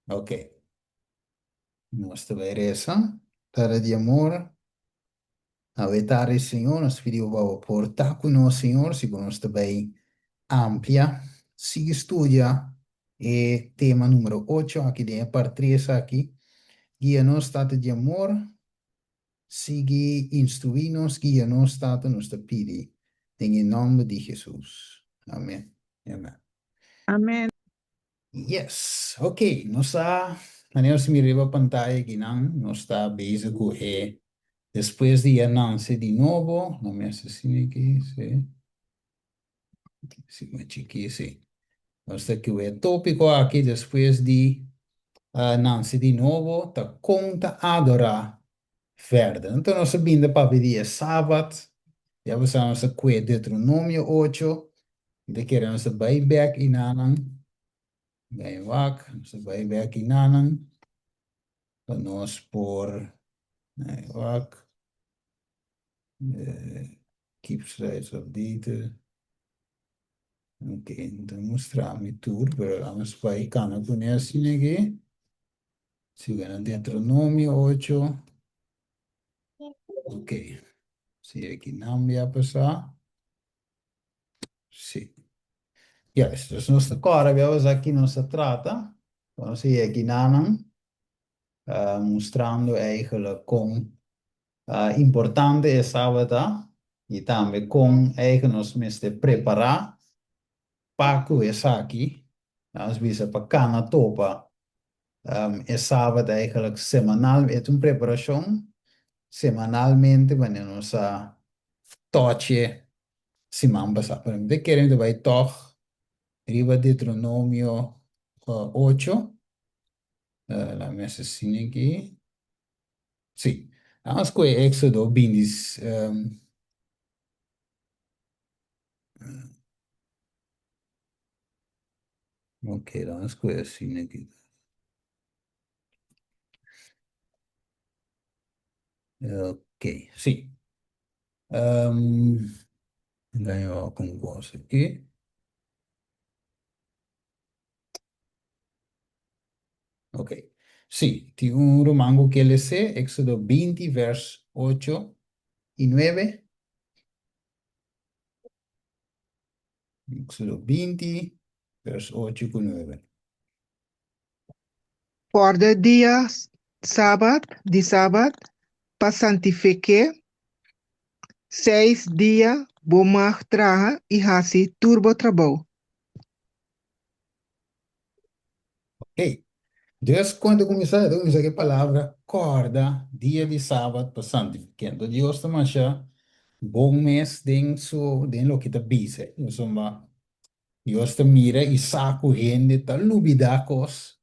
Ok. Nos ta bai resa. Tata di amor, awe tardi, Señor, nos ta pidi bo pa bo por ta ku nos, Señor, si ku nos ta bai amplia, sigui studia e tema numero ocho aki den e part tres aki. Guia nos, Tata di amor, sigui instruí nos, guia nos, Tata, nos ta pidi den e nomber di Jesus. Amen. Amen. Amen. Yes, ok, nos ta, manera nos ta mira riba pantaya akinan, nos ta bezig ku e despues di a nanse di nobo, no mi hasi asina aki, si, si mas chikí, si. Nos ta ku e tópiko aki despues di a nanse di nobo ta kon ta adorá verder. Anto nos a bin ta papia di e Sabat, ya bo sa nos a kue Deuteronomio ocho, Mi ta kere nos ta bai bek inanan, bai wak, nos ta bai bek inanan pa nos por, bai wak, keep slides updated. Ok, no ta mustra mi tur, pero laat nos bai kana kuné asina aki. Sigue na Deuteronomio ocho. Ok, si aki nan bia pasá. Sí. Juist, dus nos ta kòrda bia wes aki nos ta trata. Nos a yega nanan, mustrando eigenlijk kon importante e sabat ta i tambe kon eigenlijk nos mester prepará pa ku esaki, nos bisa pa kana topa e sabat eigenlijk semanal, e ta un preparashon semanalmente wanneer nos a tòch'e siman pasá. Pero mi ta kere mi ta bai tòg riba Deuteronomio ocho. Laat mi hasi asina aki. Sí, laat nos kohe Éxodo binti. Ok, laat nos kohe asina aki. Ok, sí. Um, ganhou com gosto aqui. Ok. Sí, tin un ruman ku ke lese Éxodo 20 vers 8 i 9. Éxodo 20 vers 8 ku 9. Kòrda dia sabat di sabat pa santifik'é, seis dia bo mag traha i hasi tur bo trabou. Ok. Dios kon ta kuminsá? E ta kuminsá ku e palabra kòrda dia di sabat pa santifik'é. Anto Dios ta masha bon mes den su den loke e ta bisa. Pasobra Dios ta mira i sa ku hende ta lubidá kos.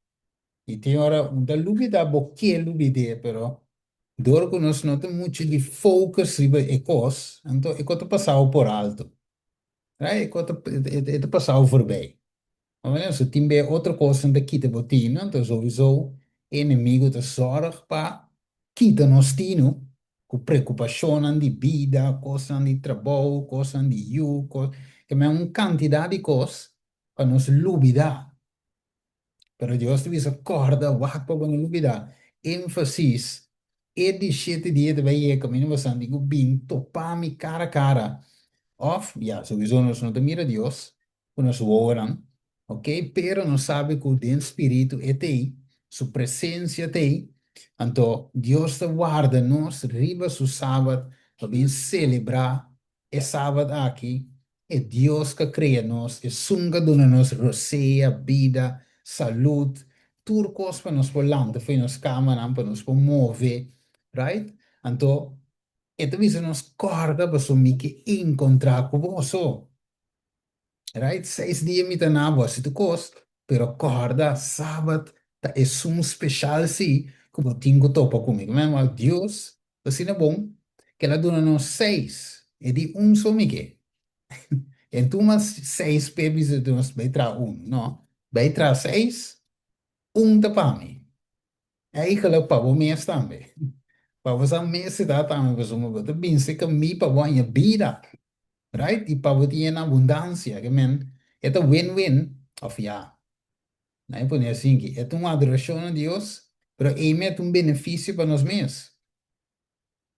I tin ora un ta lubidá, bo ke lubid'é, pero dor ku nos no ta muchu di focus riba e kos, anto e kos ta pasao por alto. Right? E kos ta e ta pasao forbei. So tin be otro kosnan ta kita bo tinu, anto souiso e enemigo ta sòrg pa kita nos tinu ku preokupashonnan di bida, kosnan di trabou, kosnan di yu, kos, ke men un kantidat di kos pa nos lubidá. Pero Dios ta bisa, Kòrda, wak pa bo no lubidá. Énfasis, E di shete dia ta bai yega kaminda bo san di ku bin topa mi kara kara. Òf, ya, souiso nos no ta mira Dios ku nos wowonan, Ok, pero nos sabi ku den spiritu e t'ei, su presensia t'ei, anto Dios ta warda nos riba su sabat pa bin selebrá e sabat aki, e Dios k'a krea nos, esun k'a duna nos rosea, bida, salud, tur kos pa nos por lanta fo'i nos kamanan, pa nos por move, right? Anto e ta bisa nos kòrda pasobra mi ke enkontrá ku boso. Right? Seis dia mi ta na bo hasi tur kos, pero kòrda sabat ta esun speshal si ku bo tin ku topa ku mi. Ku men Dios ta asina bon ku el a duna nos seis, e di un so mi ke. E tuma seis p'e bisa nos bai traha un. No, bai traha seis, un ta pa mi. Eigenlijk pa bo mes tambe. Pa bo sa mes ta tambe pasobra bo ta binse ku mi pa bo haña bida. Right? I pa bo tin en abundansia. Ke men e ta win-win, òf ya. Nan e pone asinki, e ta un adorashon na Dios, pero ei met un benefisio pa nos mes.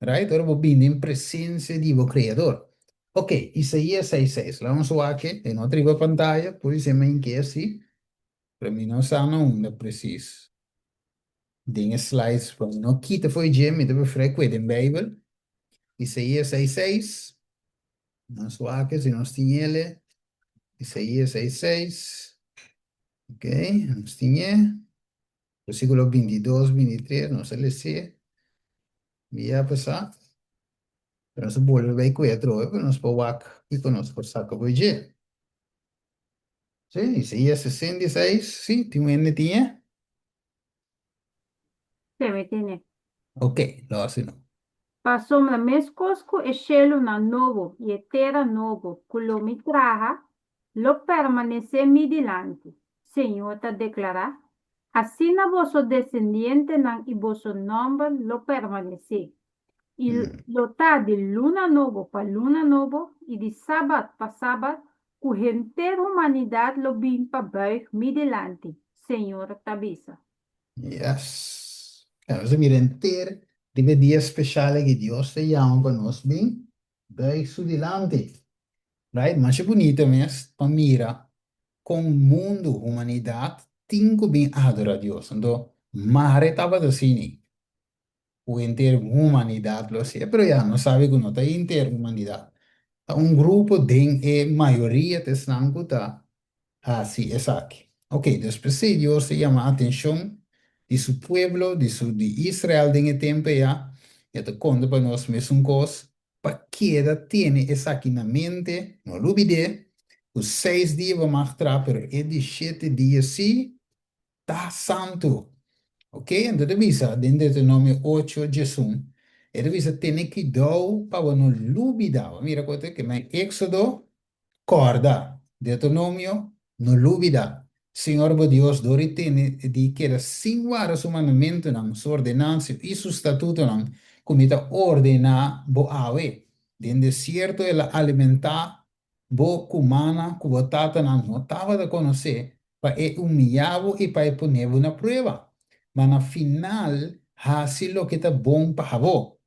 Right? Ora bo bini den presensia di bo Kreador. Ok, Isaías seis seis. Laga nos wak e, e no ta riba pantaya, por esei mi a hinke asi, pero mi no sa na unda presis. Den e slides, pa mi no kita for dje, mi ta preferá kue den Beibel. Isaías seis seis. Nos wak si nos tin ele. Isaías seis seis. Ok, nos tin e. Versíkulo 22, 23, nos a les'é bia pasá. Pero nos a bolbe bai kue atrobe pa nos por wak kiko nos por saka for dje. Sí, Isaías 66, sí, tin un hende tin e? Sí, mi tin e. Ok, lo hasi no. Pasobra meskos ku e shelunan nobo i e tera nobo ku lo mi traha lo permanesé mi dilanti, Señor ta deklará, asina boso desendientenan i boso nòmber lo permanesé, i lo ta di luna nobo pa luna nobo i di sabat pa sabat ku henter humanidat lo bin pa bùig mi dilanti, Señor ta bisa. Yes. Nos a mira henter riba e dia special aki Dios ta yama pa nos bin buig su dilanti. Right? Masha bunita mes pa mira con mundu, humanidad, tin cu bin adora Dios. Anto, mare tabata asini cu henter humanidad lo hacié, pero ya nos sabi cu no ta henter humanidad. Ta un grupo den e mayoria ta esnan cu ta hasi esaki. Ok, dus p'esei Dios ta yama atenshon di su pueblo, di su di Israel den e tempu eya, e ta konta pa nos mesun kos, pa keda tene esaki na mente, no lubid'é, ku seis dia bo mag traha, pero e di shete dia sí ta santu. Ok, anto ta bisa den Deuteronomio ocho diesun, e ta bisa tene kuidou pa bo no lubidá. Bo mira kote ke men Éxodo Kòrda, Deuteronomio, no lubidá, Señor bo Dios dor di tene di keda sin warda su mandamentunan, su ordenansia i su statutonan ku mi ta ordená bo awe. Den desierto el a alimentá bo ku mana ku bo tatanan no tabata konosé, pa e humiyá bo i pa e pone bo na prueba. Ma na final hasi loke ta bon pa bo.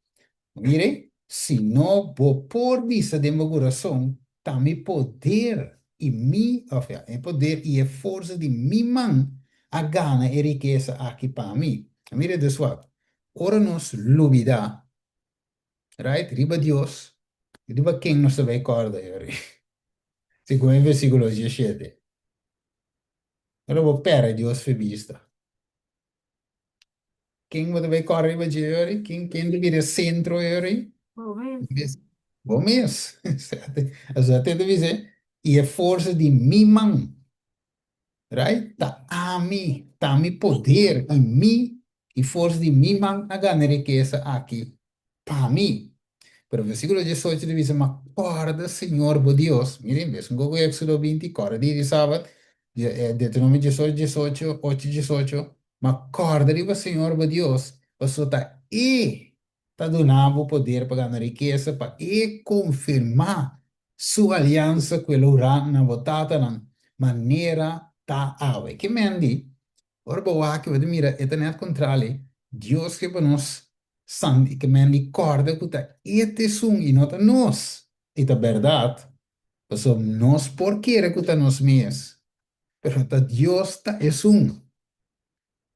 Mire, si no bo por bisa den bo kurason, Ta mi poder i mi, òf ya, e poder i e forsa di mi man a gana e rikesa aki pa mi. Mire dus wak, ora nos lubidá, right, riba Dios, riba ken nos ta bai kòrda yori? Segun e versíkulo 17. Ora bo pèrdè Dios fe bista. Ken bo ta bai kòrda riba dje yori? Ken ken ta bira e sentro yori? Bo mes. Bo mes. Asina te ta bisa, i e forsa di mi man, right? Ta ami, ta mi poder i mi i forsa di mi man a gana e rikesa aki pa mi. Pero versíkulo 18 ta bisa, Ma kòrda Señor bo Dios, miren, mesun ku Éxodo 20, kòrda dia di sabat, Deuteronomio 18, 18, 8, 18, Ma kòrda riba Señor bo Dios, pasobra ta E ta duna bo poder pa gana rikesa, pa E konfirmá Su aliansa ku El a hurá na bo tatanan, manera ta awe. Ke men di? Ora bo wak, bo ta mira e ta nèt kontrali, Dios ke pa nos San i ke men di kòrda ku ta e ta esun i no ta nos. I ta bèrdat, pasobra nos por kere ku ta nos mes, pero ta Dios ta esun.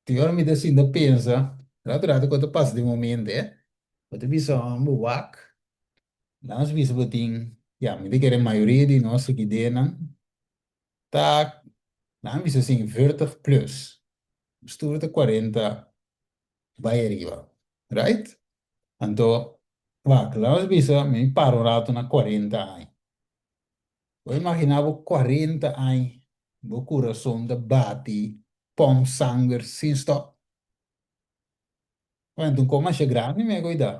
Tin ora mi ta sinta pensa, ratu ratu ku ta pasa den bo mente, bo ta bisa hòmber wak, laga nos bisa bo tin, ya, mi ta kere mayoria di nos sigidenan ta, laga mi bisa asin, veertig plus, nos tur ta kuarenta bai ariba, right? Anto, wak, laga nos bisa mi para un rato na 40 aña. Bo imagina bo 40 aña bo kurason ta bati, pòmp sanger sin stòp. Bueno, ta un kos masha grandi mi a koitá.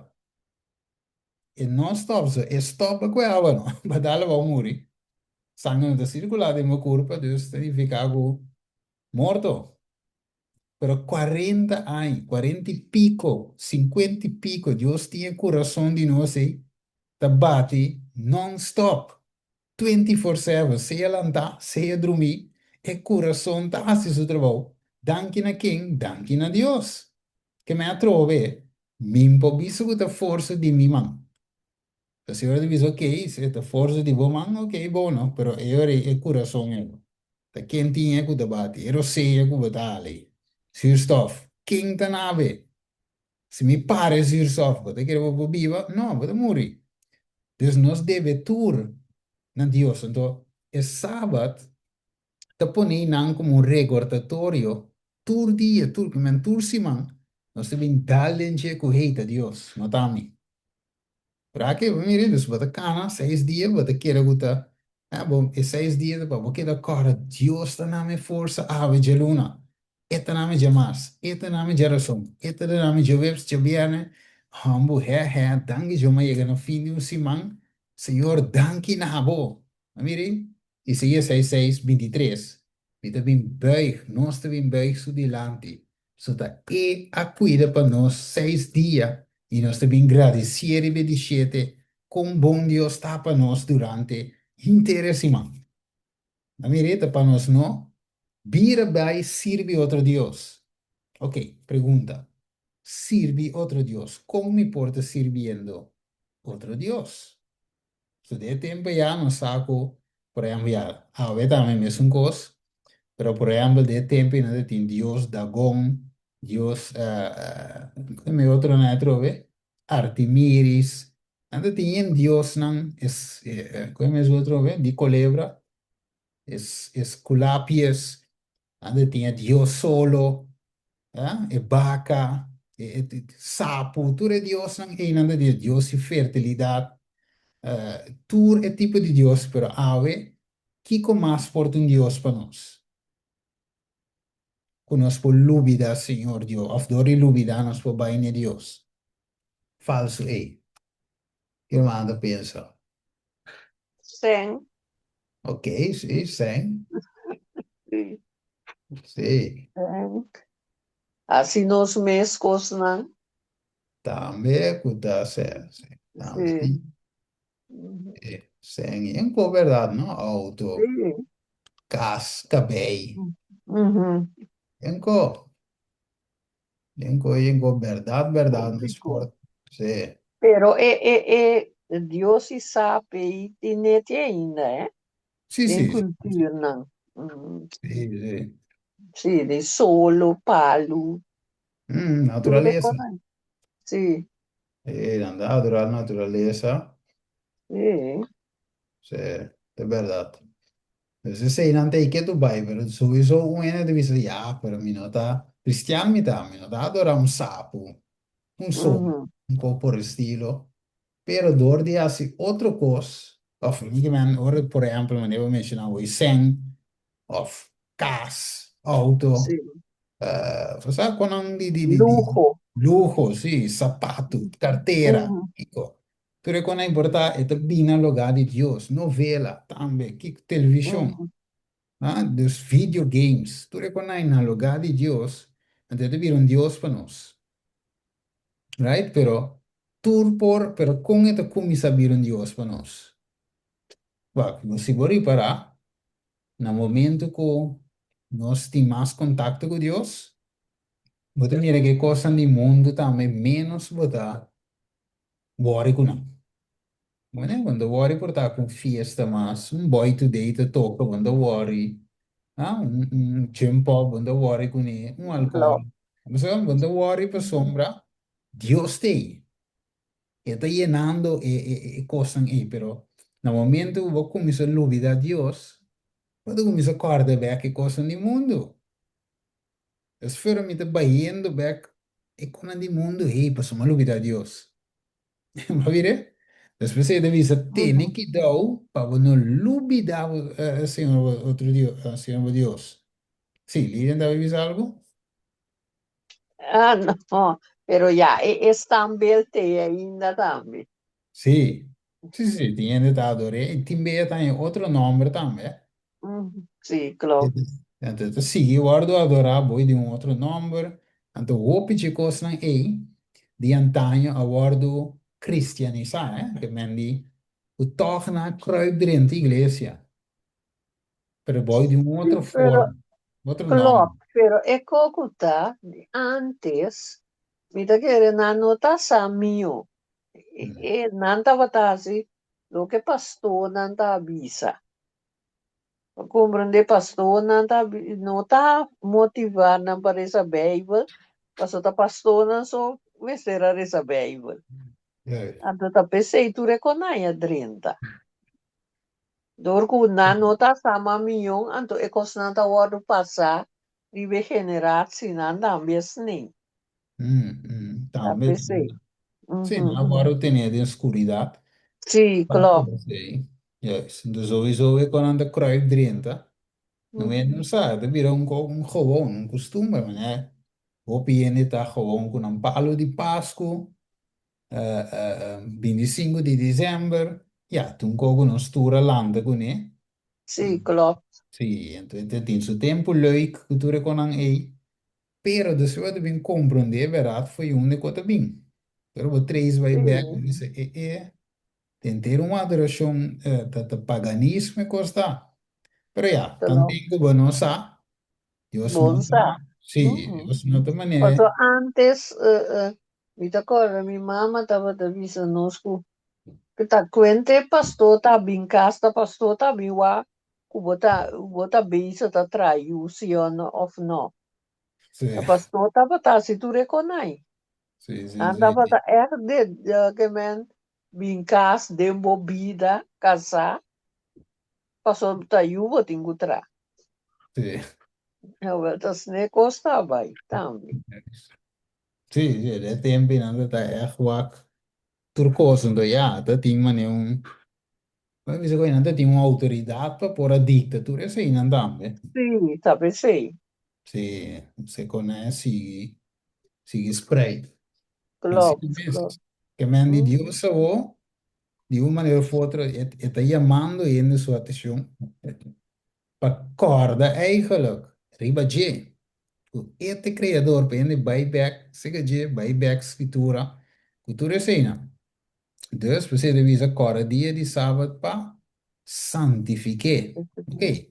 E no stòp so, e stòp pa kue awa no, pa dal bo muri. Sanger no ta sirkulá den bo kurpa, dus ta nifiká ku morto. Pero 40 aña, 40 y pico, 50 y pico, Dios tin e curason di nos ei ta bati non-stop, 24/7, sea lantá, sea drumí, E kurason ta hasi su trabou. Danki na ken? Danki na Dios. Ke mi atrobe, mi por bisa ku ta forsa di mi man. Ta si ora di bisa ok, si e ta forsa di bo man, ok, bono, pero e ora ei e kurason ei ta ken tin e ku ta bati, e rosea ku bo ta hala ei, zuurstof, ken ta nabe? Si mi para e zuurstof, bo ta kere bo por biba? No, bo ta muri. Dus nos debe tur na Dios. Anto e Sabat ta pone nan komo un regordatorio tur dia, tur, men tur siman, nos ta bin dal den dje ku, hey, ta Dios, no ta ami. Pra ke bo mira, dus bo ta kana seis dia, bo ta kere ku ta, eh, bo, e seis dia ta pa bo keda kòrda, Dios ta na mi forsa awe djaluna, e ta na mi djamars, e ta na mi djarason, e ta na mi djaweps, djabièrnè, hòmbu, hè, hè, danki Dios, mi a yega na fin di un siman, Señor, danki na bo. A mira, Isaías seis seis, 23, Mi ta bin buig, nos ta bin buig su dilanti, so ta E a cuida pa nos seis dia y nos ta bin gradicié riba e di shete con bon Dios ta pa nos durante henter e siman. A mira, ta pa nos no bira bay sirbi otro dios. Ok, pregunta, sirbi otro dios, con mi por ta sirbiendo otro dios? So den e tempo ya nos sa ku, por ehempel, ya awe tambe mesun kos, pero por ehempel den e tempo nan ta tin dios Dagon, dios kua e otronan atrobe? Artimiris, nan ta tin yen diosnan, es kua e mes atrobe? Di kolebra, es Esculapius, nan ta tin e dios solo, e baka, e sapu, tur e diosnan einan ta di e dios di fertilidat, tur e tipo di dios, pero awe kiko mas por ta un dios pa nos? Ku nos por lubida Señor Dios, òf dor di lubida nos por bai n'e dios falsu ei? Ki hermano ta pensa? Sèn. Ok, sí, sèn. Sí. Sí. Sèn. Hasi nos mes kosnan. Tambe ku ta sèn, sí. Tambe. Sí. Sí, sèn i en ko bèrdat, no? Outo, Sí. kas, kabei. En ko. Yenko, yenko, berdad, berdad, no Hopi sport. Sí. Pero e, e, e Dios i sape i tin neti ainda, eh? Sí, Den sí. cultuurnan. Mm. Sí, sí. Sí, di solo, palu. Mm, Tur e naturalesa. konan. Sí, Sí, nan ta adora naturalesa. sí. Sí, ta berdad. Dus eseinan ta ike tu bai, pero souiso un hende ta bisa, ya, pero mi no ta cristian mi ta, mi no ta adora un sapu, un sol, un kos por estilo. Pero dor di hasi otro kos, òf mi ke men ora por ehèmpel manera bo menshoná hoy sèn, òf kas, outo, Sí. bo sa kon nan di di di Luho. luho, si, sapatu, kartera, kiko. Tur e kon a importá, e ta bini na lugá di Dios. Novela tambe, kiko, televishon, ah, dus video games, tur e kon a na lugá di Dios, anto e ta bira un dios pa nos. Right? Pero tur por, pero kon e ta kuminsá bira un dios pa nos? Wak, si bo ripará, na momento ku nos tin mas kontakto ku Dios, bo ta mira ku e kosnan di mundu tambe ménos bo ta Worry ku nan. Bueno, bo no ta worry por ta ku un fiesta mas, un boy today ta toka, bo no ta worry, ah, un, un jump up, bo no ta worry kuné, un alcohol. Klopt. Bo no ta worry pasobra Dios t'ei. E ta yenando e, e, e kosnan ei, pero na momento ku bo kuminsá lubidá Dios, bo ta kuminsá kòrda bèk e kosnan di mundu. Es fuera mi ta bayendo bek e konan di mundu, hey, pasobra mi a lubida Dios. Bo a bira? Despues e ta bisa, Tene kidou pa bo no lubida bo Señor bo otro Dios, Señor bo Dios. Sí, Lilian ta bisa algo? Ah, no, pero ya, e standbeeld t'ei ainda tambe. Sí, sí, sí, tin hende ta ador'é i tin bia ta haña otro nòmber tambe. Sí, klopt. Anto ta sigui wòrdu adorá boi di un otro nòmber. Anto hopi dje kosnan ei di antaño a wòrdu kristianisá, eh, ke men di ku tòg nan a kruip drenta iglesia. Pero bou di un otro Pero, forma, otro klopt, nòmber. pero e kos ku ta di antes, mi ta kere nan no ta sa mihó. E nan tabata hasi loke pastornan ta bisa. Pa komprendé pastornan ta no ta motivá nan pa resa Beibel, pasobra ta pastornan so mester a resa Beibel. Anto ta p'esei tur e konai a drenta. Dor ku nan no ta sa mas mion, anto e kosnan ta wòrdu pasá riba e generatsinan tambe asina. Ta Tambe. p'esei. Sí, nan a wòrdu tené den skuridat. Sí, klopt. Sí, juist. Dus sowieso e kon nan ta kruip drenta. No men no sa, ta bira un un gewoon, un kustumber, manera hopi hende ta gewoon ku nan palu di Pasku, 25 di december, ya, ta un kos ku nos tur a lanta kuné. Sí, klopt. Sí, anto e ta tin su tempu leuk ku tur e konan ei, pero despues bo ta bin komprondé bèrdat fo'i unda ku a ta bin. Pero bo trace bai bèk, bo bisa e e ta henter un adorashon ta paganismo e kos ta. Pero ya, tanten ku bo no sa, Dios no Bon ta, sa. sí, Dios no ta manera. Paso antes, mi ta kòrda mi mama tabata bisa nos ku ta kuente e pastor ta bin kas, ta pastor ta bin wak ku bo ta bo ta bezig ta traha yu si o no òf no. Ta pastor tabata hasi tur e konai. Nan tabata ègt de ke men bin kas den bo bida kasá pasobra ta yu bo tin ku traha. Awel ta asina e kos ta bai tambe. Sí, sí, e tempunan ta ègt wak tur kos, anto ya ta tin manera un, bo bisa ku nan ta tin un outoridat pa por a dikta tur eseinan tambe. Sí, ta p'esei. Sí, se kone sigui, sigui spreid. Klopt, Asina mes, klopt. ke men di Dios awor, di un manera of otro, e ta yamando hende su atenshon pa kòrda eigenlijk riba dje, ku e ta e Kreador, pa hende bai bèk sega dje, bai bèk Skritura, ku tur eseinan. Dus, p'esei ta bisa kòrda dia di sabat pa santifik'é. Ok,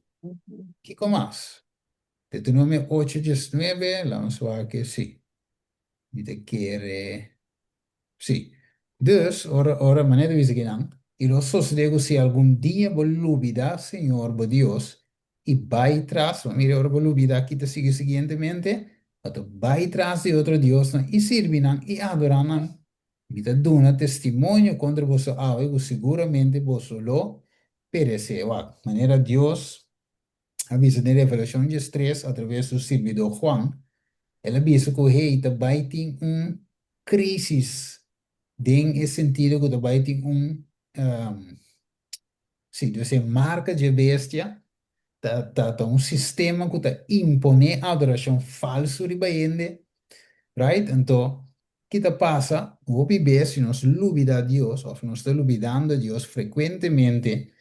kiko mas? Deuteronomio ocho diesnuebe, laga nos wak si. Mi ta kere, sí. Dus, ora, ora manera ta bisa kinan, I lo sosodé ku si algun dia bo lubidá Señor bo Dios i bai tras, bo mira ora bo lubidá ki ta sigui siguientemente, bo ta bai tras di otro diosnan i sirbi nan i adorá nan, mi ta duna testimonio kontra boso awe ku siguramente boso lo peresé. Wak, manera Dios a bisa den Revelashon diestres atraves su sirbidó Juan, el a bisa ku hey ta bai tin un krísis den e sentido ku ta bai tin un sí, dus e marka dje bestia ta ta ta un sistema ku ta imponé adorashon falsu riba hende, right? Anto Ki ta pasa hopi bes si nos lubida Dios of nos ta lubidando Dios frekuentemente?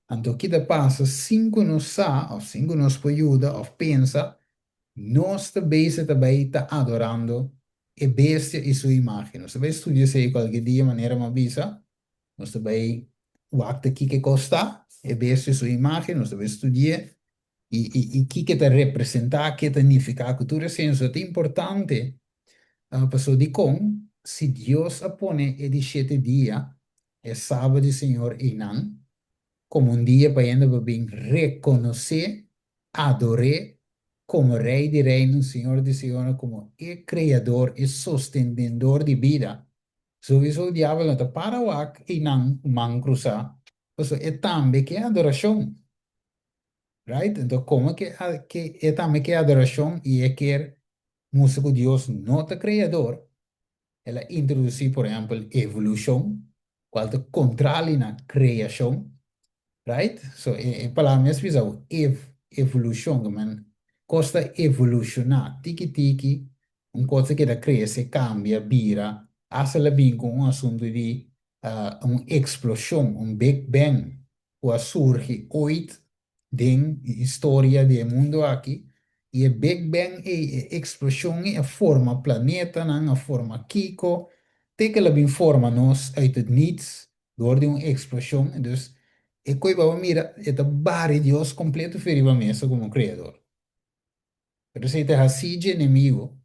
Anto ki ta pasa sin ku nos sa of sin ku nos por yuda of pensa, nos ta bezig ta bai ta adorando e bestia i su imagen. Nos ta bai studia esei kualke dia manera mi a bisa. Nos ta bai wak ta kiko e kos ta, e bestia i su imagen, nos ta bai studi'e i kiko e ta representá, ke ta nifiká ku tur esei. Ta importante Pasobra dikon si Dios a pone e di shete dia, e Sabat di Señor einan, komo un dia pa hende por bin rekonosé, ador'é komo Rei di reinan, Señor di señornan, komo e Kreador, e Sostendendor di bida, souiso diabel no ta para wak einan ku man krusá, pasobra e tambe ke adorashon. Right? Enton komo ke e tambe ke adorashon i e kier Mustra ku Dios no ta Kreador, el a introdusí por ehèmpel evolushon, kual ta kontrali na kreashon, right? So e palabra mes bisa bo, ev, evolushon, ke men kos ta evolushoná tiki tiki, un kos ta keda krese, kambia, bira, asta el a bin ku un asuntu di un eksploshon, un big bang ku a surgi oit den e historia di e mundu aki, i e Big Bang ei, e eksploshon ei a forma planetanan, a forma kiko, te ku el a bin forma nos uit het niets dor di un eksploshon. Dus E koi bo a mira, e ta bari Dios kompleto fe riba mesa komo Kreador. Pero esei ta hasi dje enemigo.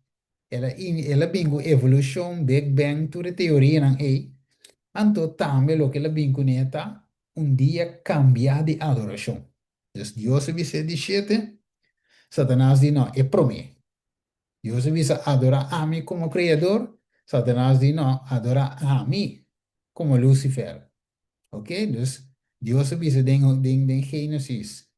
El a el a bin ku evolushon, Big Bang, tur e teorianan ei. Anto tambe loke el a bin kuné ta un dia kambiá di adorashon. Dus Dios a bisa e di shete, Satanas di no, e promé. Dios a bisa adorá ami komo Kreador, Satanas di no, adorá ami komo Lucifer. Ok, dus Dios a bisa den den den Génesis,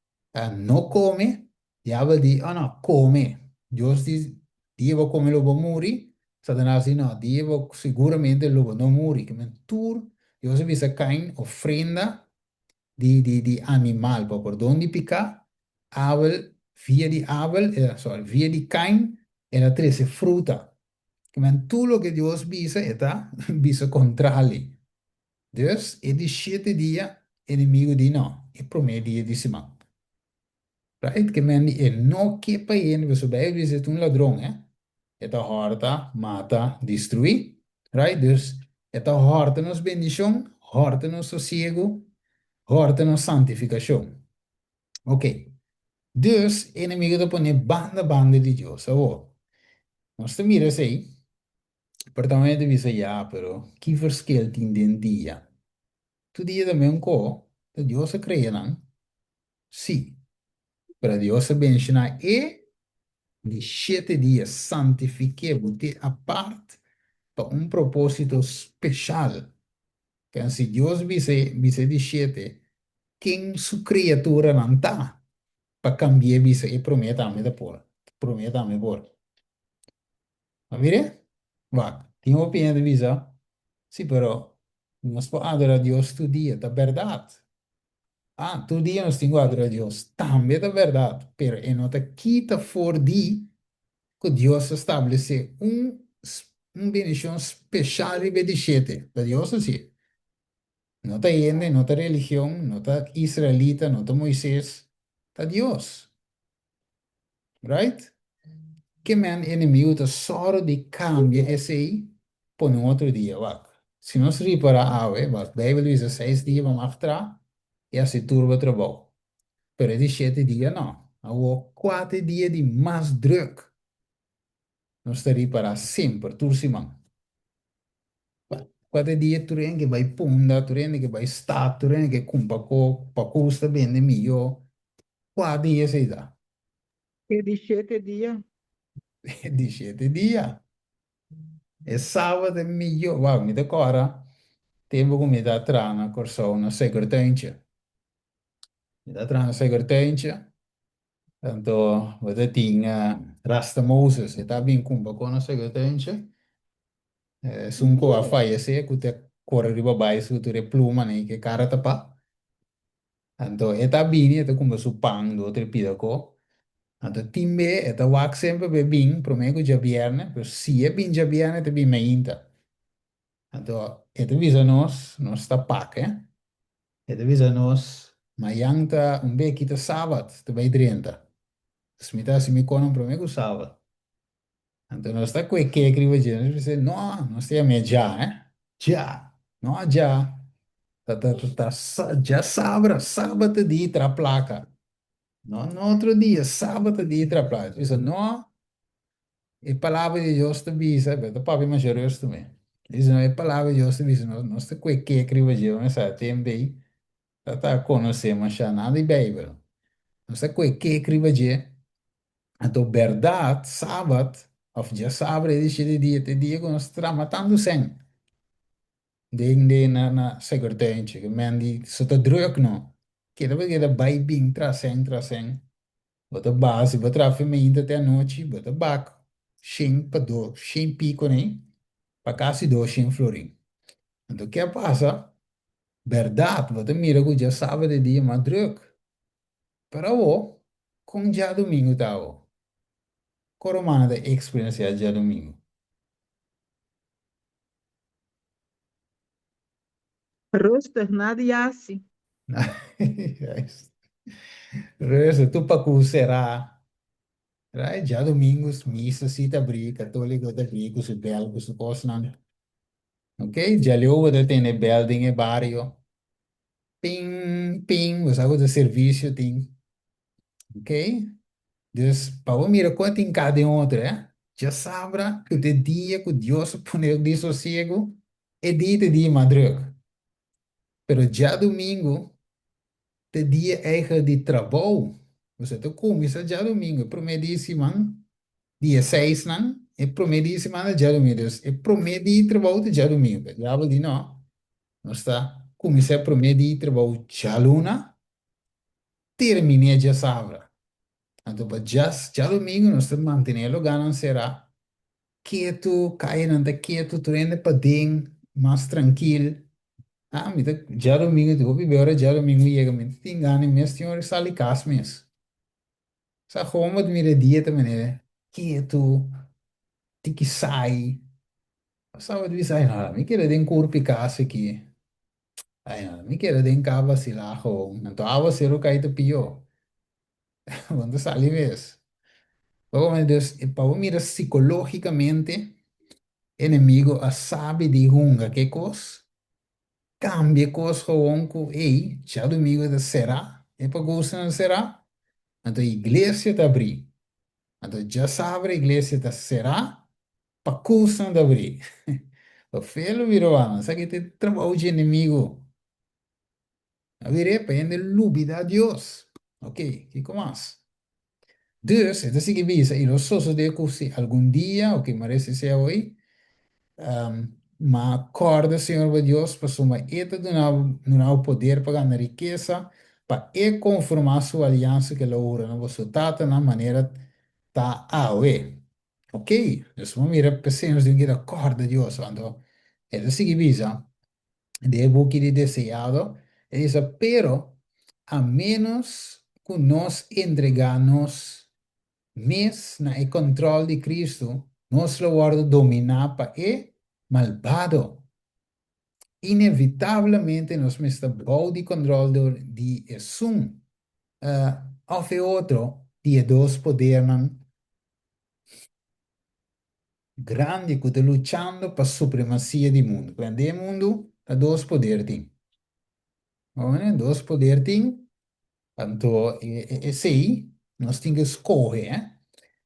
no kome, diabel di, oh no, kome. Dios di, dia bo kome lo bo muri, Satanas di no, dia bo seguramente lo bo no muri. Ke men tur, Dios a bisa Kain ofrenda di di di animal pa pordon di piká, Abel, via di Abel, sorry, via di Kain, el a trese fruta. Ke men tur loke Dios bisa e ta bisa kontrali. Dus, e di shete dia, enemigu di no, e promé dia di siman. Right? Ke men di e no ke pa hende, pasobra Bijbel bisa e ta un ladron, eh? E ta hòrta, mata, destruí. Right? Dus, e ta hòrta nos bendishon, hòrta nos sosiegu, hòrta nos santifikashon. Ok. Dus, e enemigu ta pone banda banda di Dios. Awor, nos ta mira esei, Pero tambe ta bisa ya, pero ki verschil tin den dia? Tur dia ta meun ko, ta Dios a krea nan? Sí, pero Dios a benshoná e di shete dia, santifik'é, bot'é apart pa un propósito speshal. Ken si Dios bisa bisa e di shete, ken su kriaturanan ta pa kambi'é bisa e promé tambe ta por, promé tambe por? A mir'é? Wak, tin hopi hende bisa, Sí, pero nos por adora Dios tur dia. Ta bèrdat. Ah, tur dia nos tin ku adora Dios. Tambe ta bèrdat, pero e no ta kita for di ku Dios a stablesé un un bendishon speshal riba e di shete. Ta Dios hasié. No ta hende, no ta religion, no ta israelita, no ta Moises, ta Dios. Right? Ke men enemigu ta sòru di kambia esei pone un otro dia. Wak, si nos ripará awe, wak, Beibel bisa seis dia bo mag tra i hasi tur bo trabou. Pero e di shete dia no. Awor kua ta e dia di mas drùk? Nos ta ripará semper, tur siman. Kua ta e dia tur hende ke bai punda, tur hende ke bai stad, tur hende ke kumpra kok, pakus ta bende mihó. Kua dia esei ta? E di shete dia. E di shete dia. E sabat e mihó. Wou, mi ta kòrda tempu ku mi ta traha na Kòrsou na Suikertuintje. Mi ta traha na Suikertuintje, anto bo ta tin Rasta Moses, e ta bin kumpra kos na Suikertuintje. Esun ku a fayesé ku ta kore riba bais ku tur e plumanan i ku e kara tapá. Anto e ta bini, e ta kumpra su pan do otro e pida ko. Anto tin be e ta wak semper pa e bin promé ku djabièrnè, pero si e bin djabièrnè e ta bin mainta. Anto e ta bisa nos, nos ta pak eh, e ta bisa nos, mayan ta un be kita sabat ta bai drenta. Dus mi ta hasi mi konan promé ku sabat. Anto nos ta kue kek riba dje, nos bisa, no, nos ta yam'é dja, eh, dja, no dja, ta ta ta ta sa djasabra, sabat ta di tra plaka, no no otro dia, sabat ta di tra plaka. Nos bisa, no, e palabra di Dios ta bisa, pero ta papia masha rustu mi, e bisa no, e palabra di Dios ta bisa nos, nos ta kue kek riba dje, bo mester sa tempu ei ta ta konosé masha nada di Beibel, nos ta kue kek riba dje. Anto bèrdat, sabat, òf djasabra e di shete dia ta e dia ku nos trama tantu sèn den den na na Suikertuintje ku men di so ta drùk no. Keda bo keda bai bin tras sèn tras sèn. Bo ta baha si bo traha fermeinta te anochi bo ta bak shen pa do shen piko nei pa kasi dos shen florin. Anto ke a pasa? Bèrdat bo ta mira ku djasabra ta e dia mas drùk. Pero awo, kon djadumingu ta awo? Kon romano ta eksperensiá djadumingu? Rustig, nada yasi. Juist. Rustig, tur paku será. Right? Djadumingu misa si ta abrí, katóliko ta abrí ku su bèl, ku su kosnan. Ok, djaleu bo ta tene bèl den e bario. Ping, ping, bo sa ku ta servisio tin. Ok? Dus pa bo mira kon tin ka den otro, eh? Djasabra ku ta e dia ku Dios a pone di sosiegu, e dia ta e dia mas druk. Pero djadumingu ta e dia eigen di trabou. Bo ta kuminsá djadumingu, e promé dia di siman, di e seisnan, e promé dia di siman ta djadumingu. Dus e promé dia di trabou ta djadumingu. Pero diabel di no, nos ta kuminsá e promé dia di trabou djaluna, terminé djasabra. Anto pa djadumingu nos ta mantené e lugánan será, ketu, kayanan ta ketu, tur hende paden, mas trankil. Ah, mi ta djadumingu, tin hopi be ora djadumingu yega, mi ta tin gana mes tin ora sali kas mes. Sa gewoon bo ta mira e dia ta manera ketu, tiki saai. Sa bo ta bisa, ay no, mi keda den kurpi kas aki. Ay no, mi keda den ka basilá gewoon. Anto awaseru kai ta pió. Bo no ta sali mes. Dus, pa bo mira sikológikamente, enemigo a sabi di hunga ke kos, kambia e kos gewoon ku ey, djadumingu ta será, e pagustanan ta será, anto iglesia ta abrí. Anto djasabra iglesia ta será, pakusnan ta abrí. Pa fe lo bira wak, esaki ta e trabou dje enemigo. A bir'é pa hende lubidá Dios. Ok, kiko mas? Dus, e ta sigui bisa, i lo sosodé ku si algun dia, ok, mare si sea hoy, ma kòrda Señor bo Dios, pasobra E ta duna bo, duna bo poder pa gana rikesa, pa E konformá Su aliansa ku El a hura na boso tatanan, manera ta awe. Ok, dus bo mira p'esei nos tin ku keda kòrda Dios. Anto, e ta sigui bisa, den e buki di Deseado, e bisa, Pero, a ménos ku nos entregá nos mes na e kòntròl di Kristu, nos lo wòrdu dominá pa e malbado. Inevitablemente nos mester bou di kòntròl dor di esun òf e otro di e dos podernan grandi ku ta luchando pa supremasia di mundu. Pasobra den e mundu ta dos poder tin. Dos poder tin, anto esei nos tin ku skohe.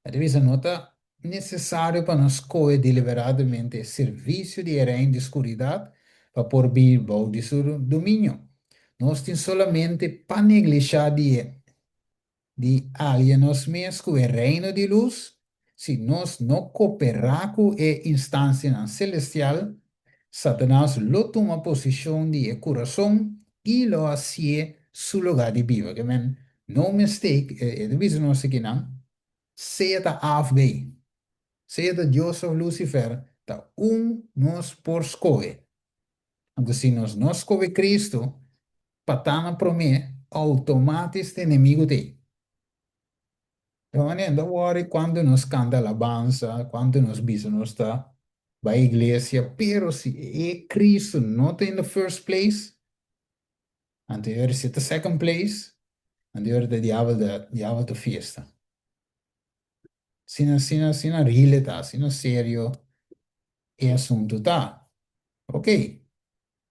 E ta bisa no ta nesesario pa nos skohe deliberadamente e servisio di e reino di skuridat pa por biba bou di su dominio. Nos tin solamente pa neglishá di e di alia nos mes ku e Reino di lus, si nos no koperá ku e instansianan selestial, Satanas lo tuma posishon di e kurason i lo hasié su lugá di biba. Ke men, no mistake, e ta bisa nos akinan, sea ta A òf B, sea ta Dios òf Lucifer, ta un nos por skohe. Anto si nos no skohe Cristo, pa ta na promé, outomatis ta enemigu ta ei. E manera no ta wòri kuantu nos kanta alabansa, kuantu nos bisa nos ta bai iglesia, pero si e Cristo no ta in the first place, anto e ora si e ta second place, anto e ora ta diabel ta diabel ta fiesta. Asina asina asina real e ta, asina serio e asuntu ta. Ok.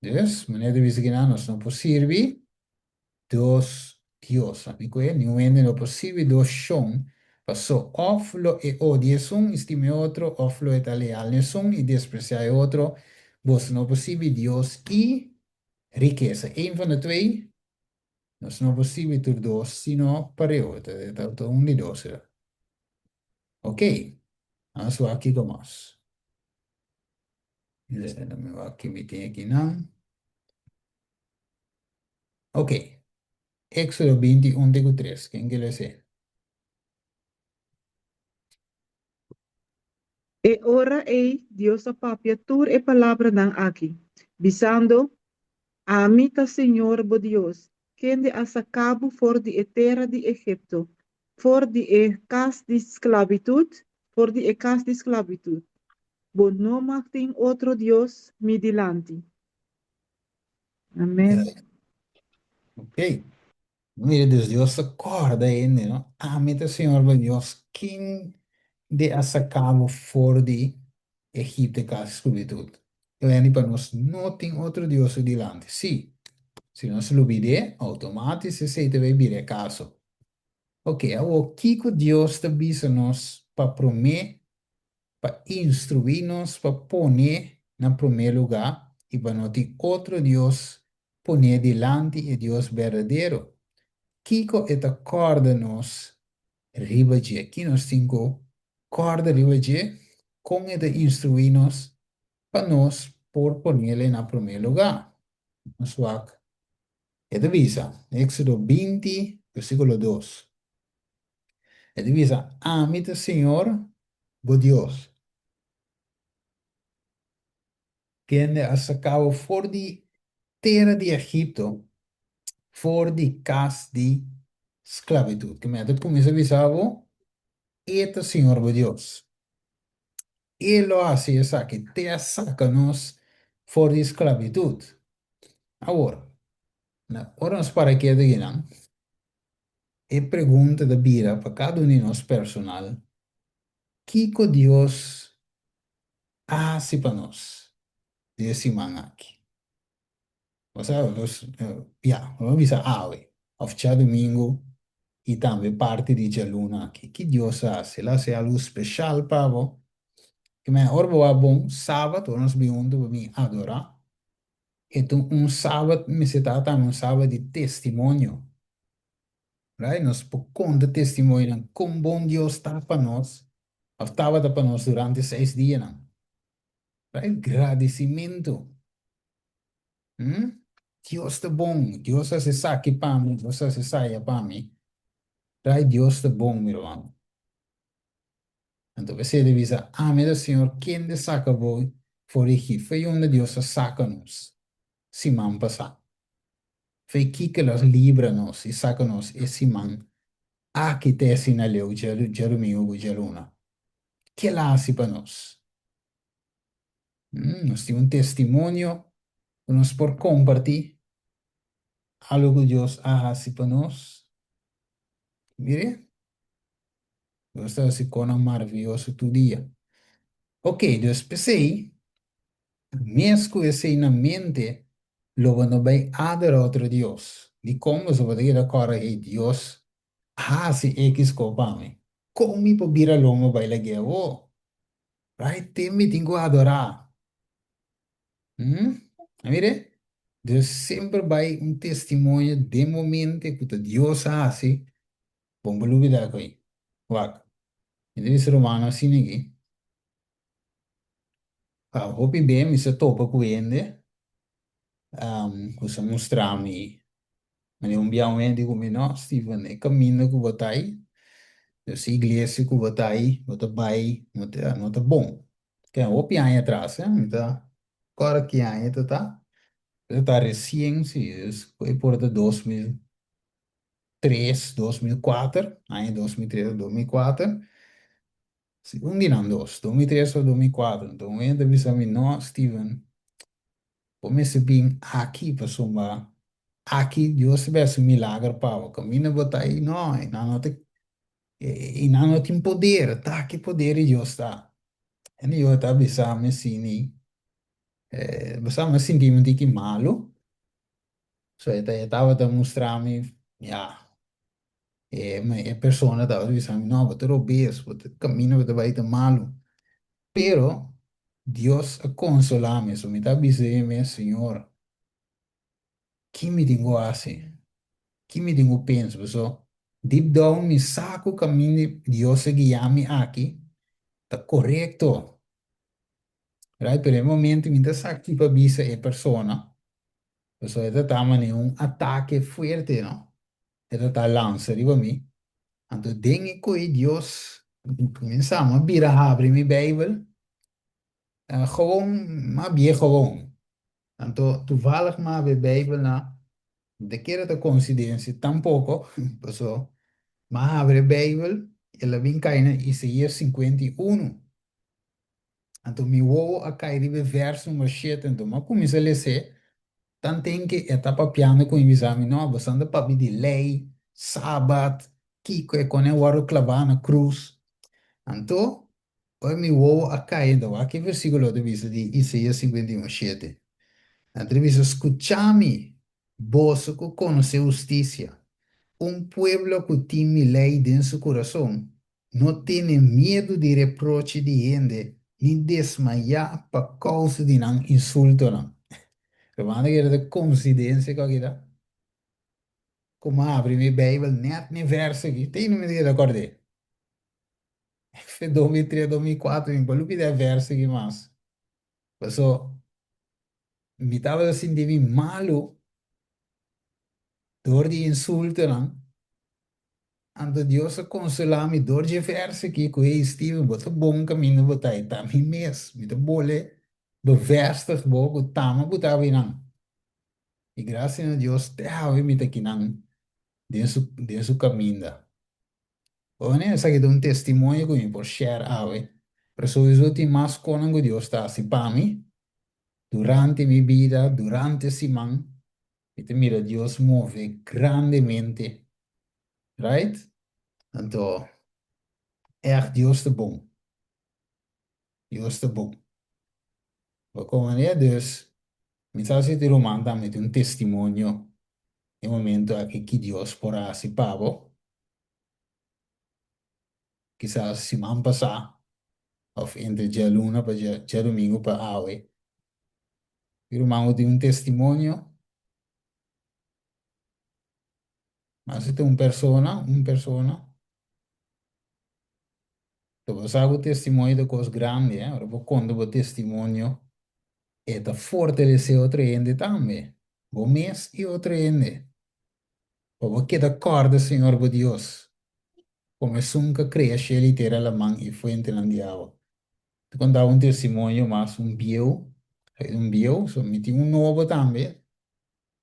Dus, manera ta bisa kinan, nos no por sirbi dos dios. Ami ku e, niun hende no por sirbi dos shon, paso òf lo e odia esun i stima e otro, òf lo e ta leal na esun i despresiá e otro. Boso no por sirbi Dios i rikesa. Ein van de twee, nos no por sirbi tur dos, sino pareu. Ta un di dos. Ok, nos wak kiko mas. Déjame wak ki mi tin akinan. Ok, Éxodo 21 te ku 3. Ken ke les'é? E ora ei Dios a papia tur e palabranan aki, bisando, Ami ta Señor bo Dios, kende a saka bo for di e tera di Egipto, for di e kas di sklabitut, for di e kas di sklabitut. Bo no mag tin otro dios mi dilanti. Amen. Ok. Mira, dus Dios ta kòrda hende, no? Ami ta Señor bo Dios, ken de a saka bo for di Egipto, e kas di sklabitut. E hende pa nos no tin otro dios su dilanti. Sí. Si nos lubid'é, outomátis esei ta bai bira e kaso. Oke, awor kiko Dios ta bisa nos pa promé, pa instruí nos pa pone na promé lugá i pa no tin otro dios pon'é dilanti e Dios berdadero? Kiko e ta kòrda nos riba dje? Ki nos tin ku kòrda riba dje? Kon e ta instruí nos pa nos por ponele na promé lugá? Nos wak e ta bisa, Éxodo 20, versíkulo 2. E ta bisa, Ami ta Señor bo Dios, kende a saka bo for di tera di Egipto, for di kas di sklabitut. Ke mi a ta kuminsá bisa bo, E ta Señor bo Dios. E lo hasi esaki te a saka nos for di sklabitut. Awor, na ora nos para ketu akinan, e pregunta ta bira pa kada un di nos personal, Kiko Dios a hasi pa nos den e siman aki? Bo sa, nos, ya, lo bisa awe, òf djadumingu i tambe parti di djaluna aki. Ki Dios a hasi? El a hasi algu speshal pa bo. Ke manera, ora bo wak bon, sabat, ora nos bin huntu pa bin adorá, e ta un sabat mester ta tambe un sabat di testimonio. Right? Nos por konta testimonionan kon bon Dios ta pa nos, òf tabata pa nos durante seis dianan. Right? Gradisimentu. Dios ta bon, Dios a hasi esaki pa mi, Dios a hasi esaya pa mi. Right? Dios ta bon, mi ruman. Anto p'esei ta bisa, Ami ta Señor kende saka bo for di Egipto. Fei unda Dios a saka nos siman pasá. Fei kiko el a libra nos i saka nos e siman aki te asina leu djadumingu ku djaluna. Ke el a hasi pa nos? Nos tin un testimonio ku nos por kompartí algu ku Dios a hasi pa nos. Mire, Dios ta hasi konan maravioso tur dia. Ok, dus p'esei, mes ku esei na mente, lo bo no bai adorá otro dios. Dikon boso bo ta keda kòrda, Hey, Dios a hasi ekis ko pa mi. Kon mi por bira lomba bai lag'é awor? Right, tin mi tin ku adorá. Hmm? A mire? Dios semper bai un testimonio den momente ku ta Dios a hasi, bon bo lubidá ku ei. Wak, mi ta bisa rumannan asina aki, pa hopi be mi sa topa ku hende ku sa mustra mi Mane un bia un hende ku mi, No, Steven, e kaminda ku bo ta ei, e iglesia ku bo ta ei, bo ta bai, no ta, no ta bon. Ken hopi aña atras, eh, mi ta kòrda ki aña ta ta, pero ta resien, si, es e por ta 2003, 2004, aña 2003 o 2004, si, un di nan dos, 2003 o 2004. Enton un hende ta bisa mi, No, Steven, Bo mester bin aki pasobra aki Dios ta bes un milager pa bo. Kaminda bo ta ei, no, e nan no ta, e nan no tin poder, ta aki poder di Dios ta. Hende yo ta bisa mi asina, bo sa mi a sinti mi un tiki malu, so e ta e tabata mustra mi, ya, e e persona tabata bisa mi, no, bo ta robes, bo ta kaminda bo ta bai ta malu. Pero Dios a konsolá mi, so mi ta bisa e mes, Señor, ki mi tin ku hasi? Ki mi tin ku pensa? Pasobra deep down mi sa ku kaminda Dios a guia mi aki ta korekto. Right? Pero e momento mi ta sa ki pa bisa e persona, pasobra e ta ta manera un atake fuerte, no? E ta ta lansa riba mi. Anto den e koe Dios kuminsá mi a bira habri mi Beibel, gewoon, mi a bia gewoon. Anto toevallig mi a habri e Beibel na, mi ta kere ta koinsidensia tampoko, paso mi a habri e Beibel, el a bin kai na Isaías 51. Anto mi wowo a kai riba e vèrs number shete, anto mi a kuminsá les'é, tanten ke e ta papiando ku mi bisa mi, No, boso ta papia di lei, sabat, kiko e kon e wòrdu klabá na krus. Anto, ora mi wowo a kai, anto wak e versíkulo ta bisa di Isaías 51, shete. Nan ta bisa, Skucha mi. Boso ku konosé hustisia, un pueblo ku tin mi lei den su kurason, no tene miedu di reproche di hende ni desmayá pa kousa di nan insultonan. Ruman ta kere ta konsidensia ku aki ta? Ku mi a abri mi Beibel nèt n'e vèrso aki, te ainda mi ta keda kòrd'é. Fe 2003, 2004, mi por lubidá e vèrso aki mas. Paso mi tabata sinti mi malu dor di insultonan, anto Dios a konsolá mi dor dje vèrso aki ku, Hey Steven, bo ta bon kaminda bo ta, i ta mi mes, mi ta bole bevestig bo ku tama bo ta awinan. I grasia na Dios te awe mi ta kinan den su den su kaminda. Bo esaki ta un testimonio ku mi por share awe, pero souiso tin mas konan ku Dios ta hasi pa mi durante mi bida, durante siman, mi ta mira Dios move grandemente, right? Anto, ègt Dios ta bon. Dios ta bon. Bo komprendé? Dus, mi sa si tin ruman tambe tin un testimonio e momento aki ki Dios por a hasi pa bo. Kisas siman pasá òf entre djaluna pa djadumingu pa awe. Tin ruman ku tin un testimonio, mas si ta un persona, un persona. Ta bo sa ku testimonio ta kos grandi, eh? Ora bo konta bo testimonio, e ta fortalesé otro hende tambe, bo mes i otro hende. Pa bo keda kòrda Señor bo Dios, komo esun ku a krea shelu i tera, laman i fuentenan di awa. Ta konta un testimonio mas, un bieu, un bieu, so mi tin un nobo tambe,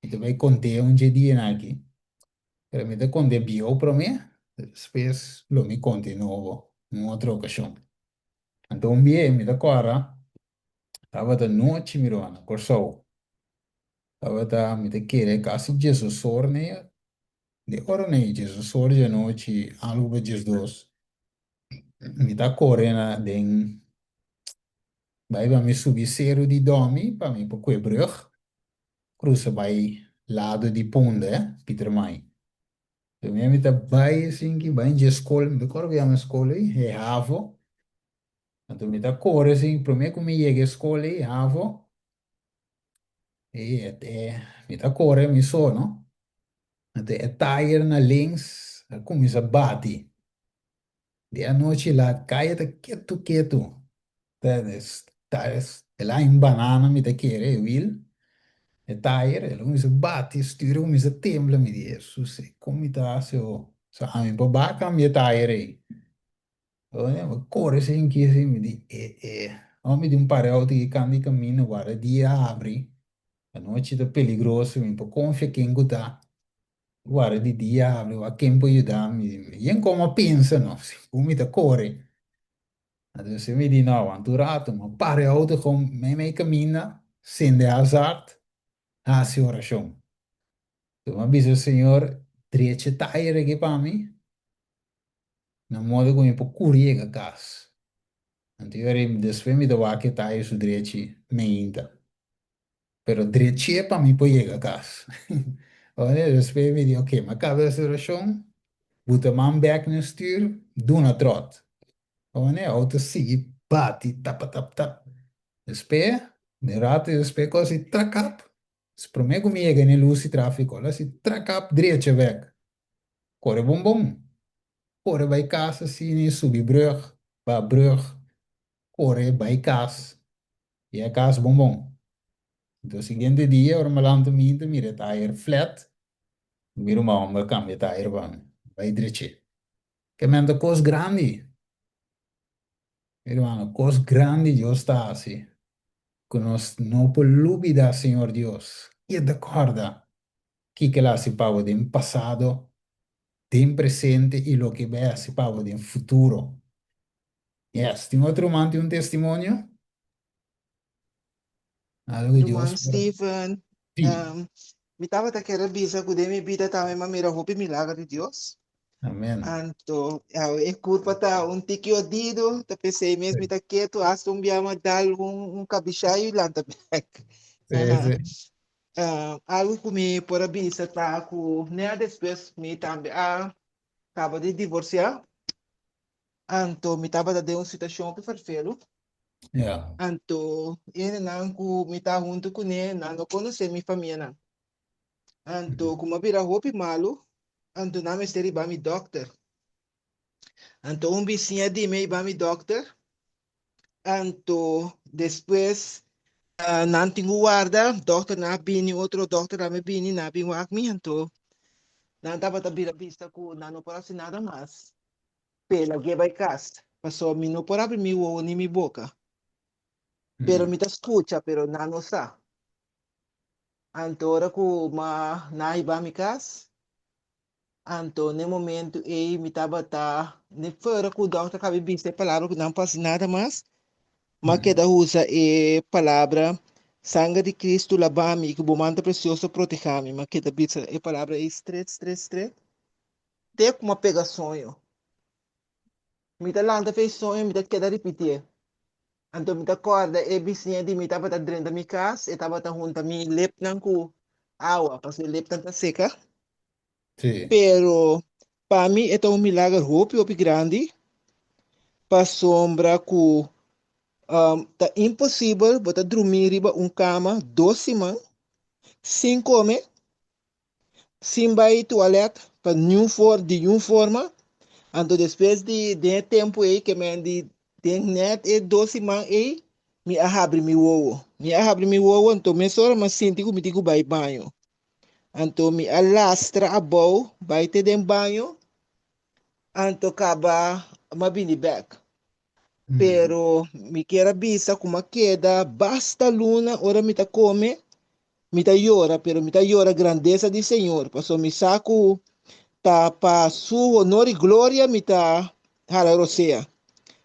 Mi ta bai kont'é un dje dianan aki, pero mi ta kont'é bieu promé, despues lo mi kont'é nobo un otro okashon. Anto un bia mi ta kòrda, tabata nochi mi ruman na Kòrsou, tabata mi ta kere kasi diesdos or nei, di ora nei diesdos or di anochi algu pa diesdos, mi ta kore na den bai pa mi subi seru di Dòmi pa mi por kue brùg. Cruza bai lado di Punda, eh, Pietermaai. Primero mi ta bai asin ki bai dje skol, mi ta kore ku yama e skol ei, e havo. Anto mi ta kore asin, prome ku mi yega e skol ei, havo, e, e, mi ta kore mi so, no? Anto e tayer na links a kuminsa bati. Di anochi laat kaya ta ketu ketu. Ta ta el a un banana mi ta kere e wiel, e tayer, el a kuminsa bati, stuur a kuminsa tembla, mi di Hesus e kon mi ta hasi ho? So ami por ba kambia e tayer ei. Mi kore sin kisi mi di e e ora mi di un par di auto ki kanda di kaminda guarda dia a habri, anochi ta peligroso mi por konfia ken ku ta. Wara di diablo, a ken por yuda mi? Yen como a pensa no, si cu mi ta core. Entonces mi di no, aguanta un rato, mi a para e auto gewoon meimei caminda, sende hazard, haci oracion. Entonces mi a bisa Señor, drecha e tayer aki pa mi, na modo cu mi por curi yega cas. Anto despues mi ta wak e tayer su drechi meinta. Pero drech'é pa mi por yega kas. Ora despues mi di, ok, mi a kaba e orashon, buta man bek na e stuur, duna tròt. Ora e outo sigui bati tapa tap tap. Despues, un rato despues kos si trakap, promé ku mi yega na e lus di tráfiko, el a si trakap drecha bek. Kore bon bon. Kore bai kas asina, subi brùg, baha brùg, kore bai kas. Yega kas bon bon. Enton siguiente dia ora mi lanta mi ta mira e tayer flat, mi mira un homber cambia e tayer pa mi, bai dreche. Ke men ta cos grandi. Mi hermano, cos grandi Dios ta haci cu nos no por lubida Señor Dios. Keda corda kiko el a haci pa bo den pasado, den presente y loke bai haci pa bo den futuro. Yes, tin otro ruman tin un testimonio? Algo di Ruman Dios por. Steven, Sí. mi tabata kere bisa ku den mi bida tambe m'a mira hopi milagro di Dios. Amen. Anto, e kurpa ta un tiki odido, ta p'esei mes mi ta ketu, hasta un bia m'a dal un kabishai i lanta bek. Sí, sí. Algu ku mi por a bisa ta ku nèt despues mi tambe a kaba di divorsiá, anto mi tabata den un situashon hopi ferfelu. Anto e hendenan ku mi ta huntu kuné nan no konosé mi famianan. Anto ku mi a bira hopi malu, anto nan mester riba mi dòkter. Anto un bisiña di mi a hiba mi dòkter, anto despues nan tin ku warda, dòkternan a bini, otro dòkternan a bini, nan a bin wak mi, anto nan tabata bira bisa ku nan no por hasi nada mas, p'e lag'é bai kas, pasobra mi no por abri mi wowo ni mi boka, pero mi ta skucha, pero nan no sa. Anto ora ku nan a hiba mi kas, Anto n'e momentu ei mi tabata n'e fuera ku dòkter kabi bisa e palabra ku nan por hasi nada mas, m'a keda usa e palabra Sanger di Cristo laba mi i ku bo manta presioso proteha mi. M'a keda bisa e palabra ei stret, stret, stret te ku m'a pega soño. Mi ta lanta fe soño, mi ta keda ripitié. Anto mi ta kòrda e bisiña di mi tabata drenta mi kas, e tabata hunta mi lepnan ku awa, pasobra e lepnan ta seka. Pero pa mi e ta un milager hopi hopi grandi, pasobra ku ta imposibel bo ta drumí riba un kama dos siman sin kome, sin bai tualet pa niun for di niun forma, anto despues di den e tempu ei ke men di den net e dos siman ei mi a habri mi wowo, mi a habri mi wowo anto mesora mi a sinti ku mi tin ku bai baño, anto mi a lastra abou bai te den baño anto kaba mi a bini bek. Pero mi kier a bisa ku mi a keda basta luna ora mi ta kome mi ta yora, pero mi ta yora grandesa di Señor, pasobra mi sa ku ta pa su honor i gloria mi ta hala rosea.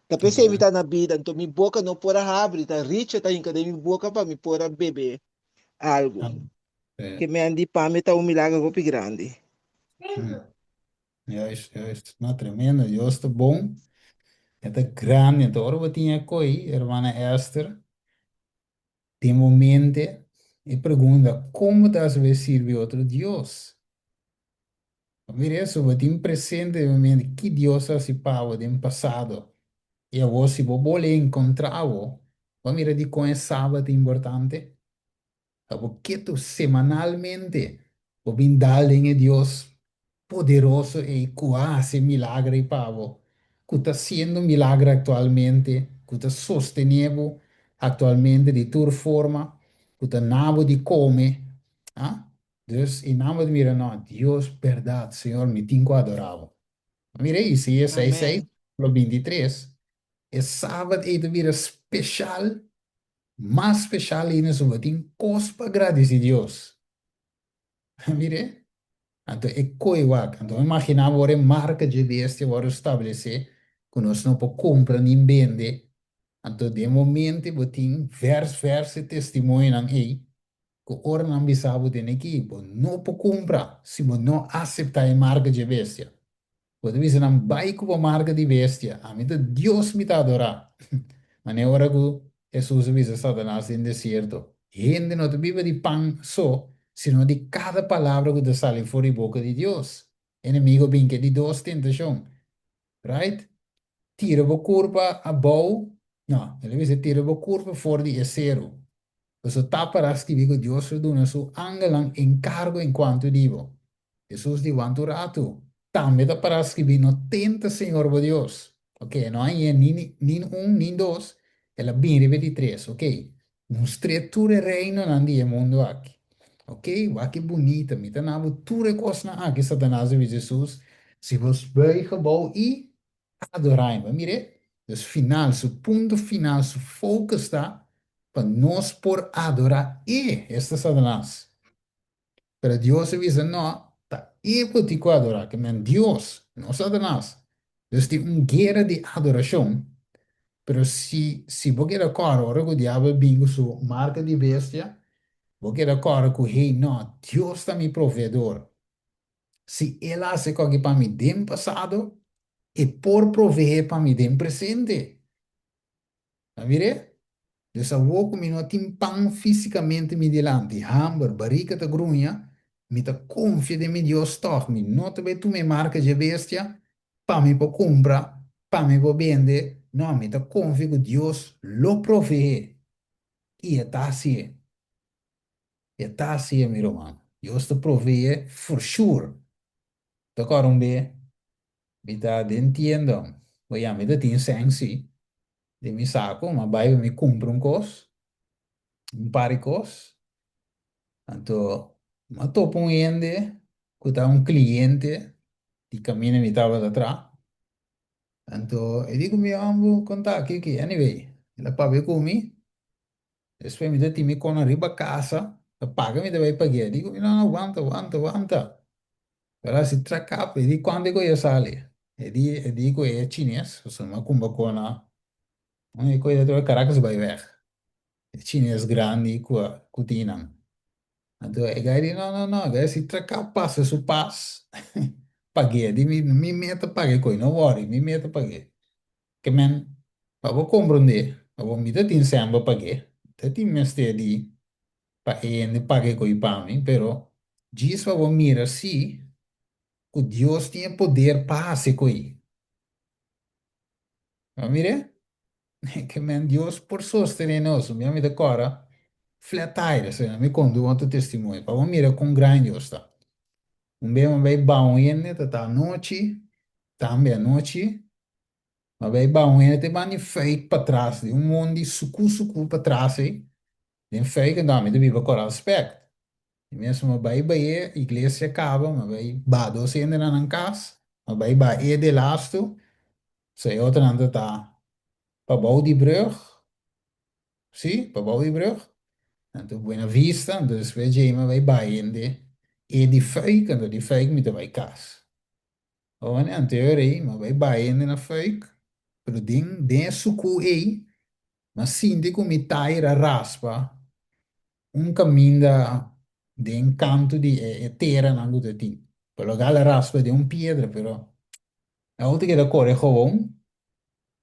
Ta p'esei mi ta na bida, anto mi boka no por a habri, ta richa ta hinka den mi boka pa mi por a bebe algu. Ke mi a di pa mi ta un milagro hopi grandi. Juist, juist. No, tremendo. Dios ta bon. E ta grandi. Anto ora bo tin e koi, hermana Esther, den bo mente e pregunta, kon bo ta hasi sirbi otro Dios? Mira eso, bo tin presente den bo mente ki Dios a hasi pa bo den pasado. I awor si bo bole enkontra bo, bo a mira dikon e sabat ta importante? Pa bo ketu semanalmente bo bin dal den e Dios poderoso ei ku a hasi milagro ei pa bo, ku ta hasiendo milagro aktualmente, ku ta sostené bo aktualmente di tur forma, ku ta na bo di kome. Ah, dus i nan bo ta mira, no, Dios bèrdat, Señor, mi tin ku adorá bo. Mira Isaías seis seis, Amèn. versíkulo 23, e sabat ei ta bira speshal Mas speshal ainda su bo tin kos pa gradisí Dios. Mire, anto e koe wak. Anto imaginá bo ora e marka dje bestia wòrdu stablesé ku nos no por kumpra ni bende. Anto den bo mente bo tin vèrs vèrs e testimonionan ei ku ora nan bisa bo tene ki bo no por kumpra si bo no aseptá e marka dje bestia. Bo ta bisa nan, Bai ku bo marka di bestia, ami ta Dios mi ta adorá. Manera ora ku Hesus a bisa Satanas den desierto, Hende no ta biba di pan so, sino di kada palabra ku ta sali for di boka di Dios. Enemigo bin ku e di dos tentashon. Right? Tira bo kurpa abou, no, el a bisa tira bo kurpa for di e seru. Pasobra ta pará skibí ku Dios lo duna su angelnan enkargo enkuanto di bo. Hesus di wantu ratu, tambe ta pará skibí, No tenta Señor bo Dios. Ok, e no a hañ'é ni ni un ni dos, el a bin riba e di tres. Ok, mustr'é tur e reinonan di e mundu aki. Ok, wak ki bunita, mi ta na bo tur e kosnan aki, Satanas a bisa Hesus, si bo buig abou i adorá mi. Bo mir'é? Dus final, su punto final, su focus ta pa nos por adorá e, esta Satanas. Pero Dios a bisa, No, ta e bo tin ku adorá, ke men Dios, no Satanas. Dus tin un guera di adorashon. Pero si si bo keda kòrda ora ku diabel bin ku su marka di bestia, bo keda kòrda ku, Hey, no, Dios ta mi proveedor. Si el a hasi kòki pa mi den pasado, e por proveé pa mi den presente. Ta mir'é? Dus awor ku mi no tin pan físikamente mi dilanti, hamber, barika ta gruña, mi ta konfia den mi Dios tòg. Mi no ta bai tuma e marka dje bestia pa mi por kumpra, pa mi por bende. No, mi ta konfia ku Dios lo proveé. I e ta hasié. E ta hasié, mi ruman. Dios ta proveé for sure. Ta kòrda un be, mi ta den tienda, bo ya mi ta tin sèn sí, den mi saku, mi a bai pa mi kumpra un kos, un par di kos. Anto mi a topa un hende ku ta un kliente di kaminda mi tabata traha. Anto e di ku mi, Homber, kon ta aki aki? Anyway, el a papia ku mi. Despues mi ta tin mi kona riba kasa, ta paga mi ta bai pag'é. Di ku mi, no, no, wanta, wanta, wanta. Pero a si trakap, e di kuantu ku e sali? E di, e di ku e chines, pasobra mi a kumpra kona, un e koe ta Caracas bai weg. E chines grandi ku a ku tin nan. Anto e gai di, no, no, no, e gai si trakap pasa su pas, pag'é. Di mi, mi meta paga e koe, no worry, mi meta pag'é. Ke men, pa bo komprondé, pa bo mi ta tin sèn pa pag'é, ta tin mester di pa e hende paga e koi pa mi, pero djis pa bo mira si ku Dios tin e poder pa hasi e koi. Bo a mir'é? Ke men Dios por sostené nos. Un bia mi ta kòrda flat tire, asina mi konta un otro testimonio, pa bo mira kon gran Dios ta. Un bia mi bai baha un hende, ta ta anochi, tambe anochi, mi a bai baha un hende te banda di fuik patras, di un mondi suku suku patras ei, Den fe ku mi ta biba Coral Spect. Mi mes mi a bai bai e iglesia kaba, mi a bai baha dos hende na nan kas, mi a bai baha e delastu, so e otronan ta ta pabou di brug, si, pabou di brug, anto Buena Vista, anto despues djei mi a bai baha hende e di Fuik, anto di Fuik mi ta bai kas. Awor anterior ei mi a bai baha hende na Fuik, pero den den e suku ei M'a sinti ku mi tair a raspa un kaminda den kantu di e teranan ku ta tin. Por lo gal a raspa den un piedra, pero e outo keda kore gewoon.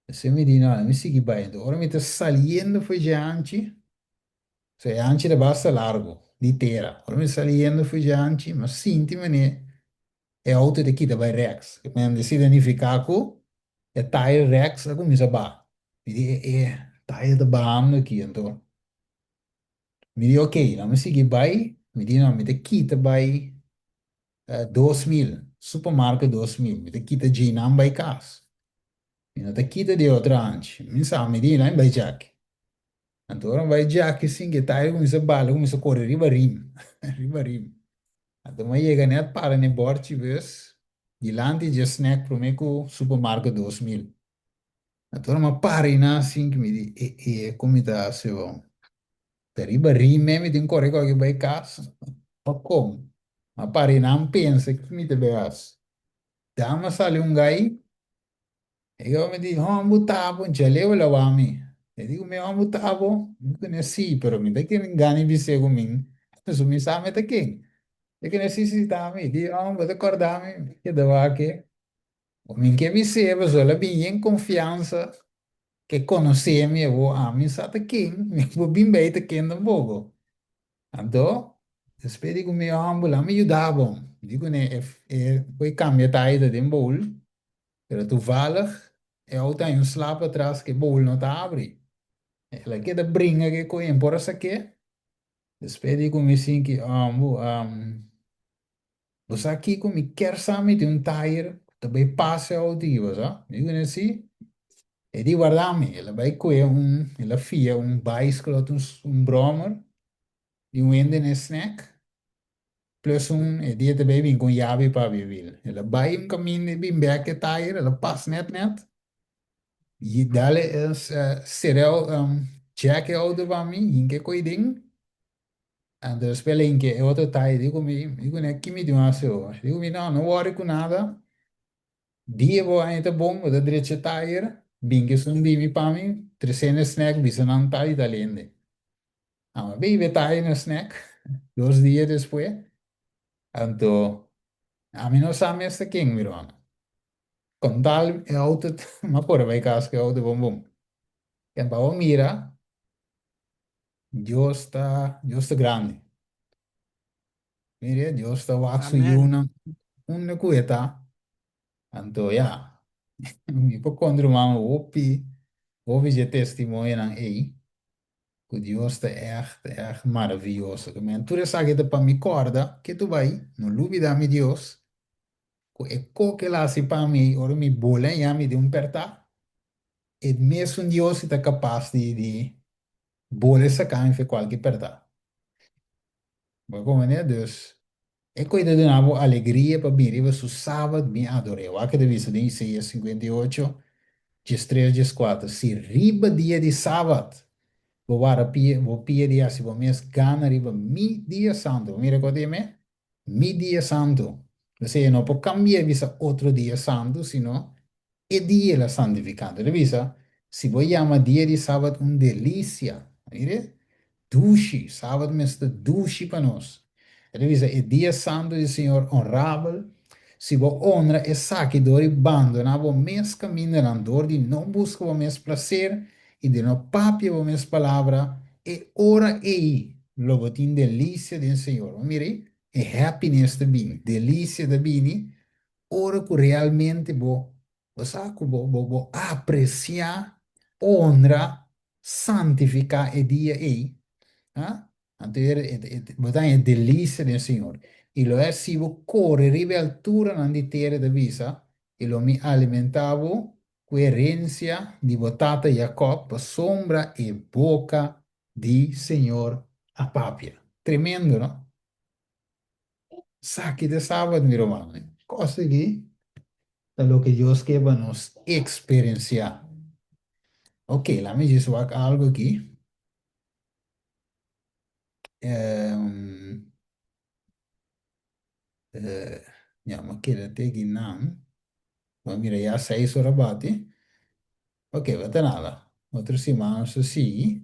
Esei mi di, no, mi sigui bai. Enton ora mi ta saliendo for dje hanchi, so e hanchi ta basta largu di tera. Ora mi ta saliendo for dje hanchi, m'a sinti manera e auto ta kita bai rèks. Men di signifiká ku e tayer rèks a kuminsá baha. Mi di, e e tayer ta bahando aki anto. Mi di ok, nan mi sigui bai, mi di no, mi ta kita bai 2000, supermarket 2000, mi ta kita djeinan bai kas. Mi no ta kita di e otro hanchi. Mi sa, mi di, nan bai djaki. Anto ora mi bai djaki sin ku e tayer kuminsá baha, el a kuminsá kore riba rim, riba rim. Anto mi a yega net para n'e bòrchi bus dilanti dje snack promé ku supermarket 2000. Anto ora mi a para einan asin ku mi di, e e kon mi ta hasi bo? Ta riba rime mi tin kore kòke bai kas? Pa kon? Mi a para einan pensa kiko mi ta bai hasi. Dam a sali un gai. E hòmber di, Hòmber ta bo, djaleu el a wak mi. E di ku mi, Hòmber ta bo? Mi ku ne, Sí, pero mi ta kere gana bis'é ku mi, pasobra mi sa mi ta ken. E ku ne, Sí, sí, ta mi. Di, Hòmber, bo ta kòrda mi? Mi keda wak e. Mi ke bis'é pasobra el a bin yen konfiansa ke konosé mi awor, ami sa ta ken, mi por bin bei ta ken tampoko. Anto, despues di ku mi, Hòmber, laga mi yuda bo. Mi di ku ne, e por kambia tayo ta den boul. Pero toevallig e auto hay un sla patras ku e boul no ta abri. El a keda bringa ku e koe por a sak'é. Despues di ku mi sinti, bo bo sa kiko mi kier sa mi tin un tayer ku ta bai pasa e auto aki bo sa. Mi di kuné si. E di warda mi. El a bai kohe un, el a fia un bicycle òf un bròmer di un hende na e snack. Plus un e dia ta bay bin con yabi pa bibil. El a bay un caminda y bin bek e tayer, el a pas net net. Y dale e sereo check e auto pa mi, hinca e coy den. Anto despues el a hinca e otro tayer, di cu mi, mi cu ne ki mi tin haci ho? Di cu mi no, no worry cu nada. Dia bo aña ta bon, bo ta drecha e tayer, bin cu esun di mi pa mi, trece na e snack, bisa nan tal y tal hende. Amo bibe ta na snack dos dia despues. Anto ami no sa mes ta ken mi ruman. Con tal e auto m'a por a bai cas cu e auto bon bon. Ken pa bo mira. Dios ta, Dios ta grandi. Mire, Dios ta wak su Amen. yunan unda ku e ta. Anto ya, mi por konta ruman hopi, hopi dje testimonionan ei, ku Dios ta ègt, ègt maravioso. Ke men tur esaki ta pa mi kòrda ke tu bai, no lubidá mi Dios, ku e ko ke el a hasi pa mi ei ora mi bola en mi den un pèrtá, e mesun Dios si ta kapas di di bola saka mi fe kualke pèrtá. Bo a komprendé? Dus, e koe ta duna bo alegria pa bin riba su sabat bin ador'é. Wak e ta bisa den Isaías 58, 13, 14, Si riba dia di sabat bo wara pia, bo pia di hasi bo mes gana riba mi dia santu. Bo mira koe ta yam'é? Mi dia santu. P'esei e no por kambia bisa otro dia santu, sino e dia el a santifiká. Anto el a bisa, Si bo yama dia di sabat un delisia, mire, dushi, sabat mester dushi pa nos. El a bisa, E dia santu di Señor onrabel, si bo onra esaki dor di bandoná bo mes kamindanan, dor di no buska bo mes plaser i di no papia bo mes palabra, e ora ei lo bo tin delisia den Señor. Bo mira ei, e happiness ta bini, delisia ta bini ora ku realmente bo bo sa ku bo bo bo apresiá, onra, santifiká e dia ei, ha? Anto e e bo ta haña delisia den Señor. I lo e hasi bo kore riba e alturanan di tera, e ta bisa, i lo mi alimentá bo ku herensia di bo tata Jakòb, pasobra e boka di Señor a papia. Tremendo, no? Saki ta sabat, mi rumannan. Kos aki ta loke Dios ke pa nos eksperensiá. Ok, laat mi djis wak algu aki. Um, uh, ya, mi a keda te akinan. Bo a mira ya seis ora bati. Ok, bo ta nada. Otro siman nos ta sigui.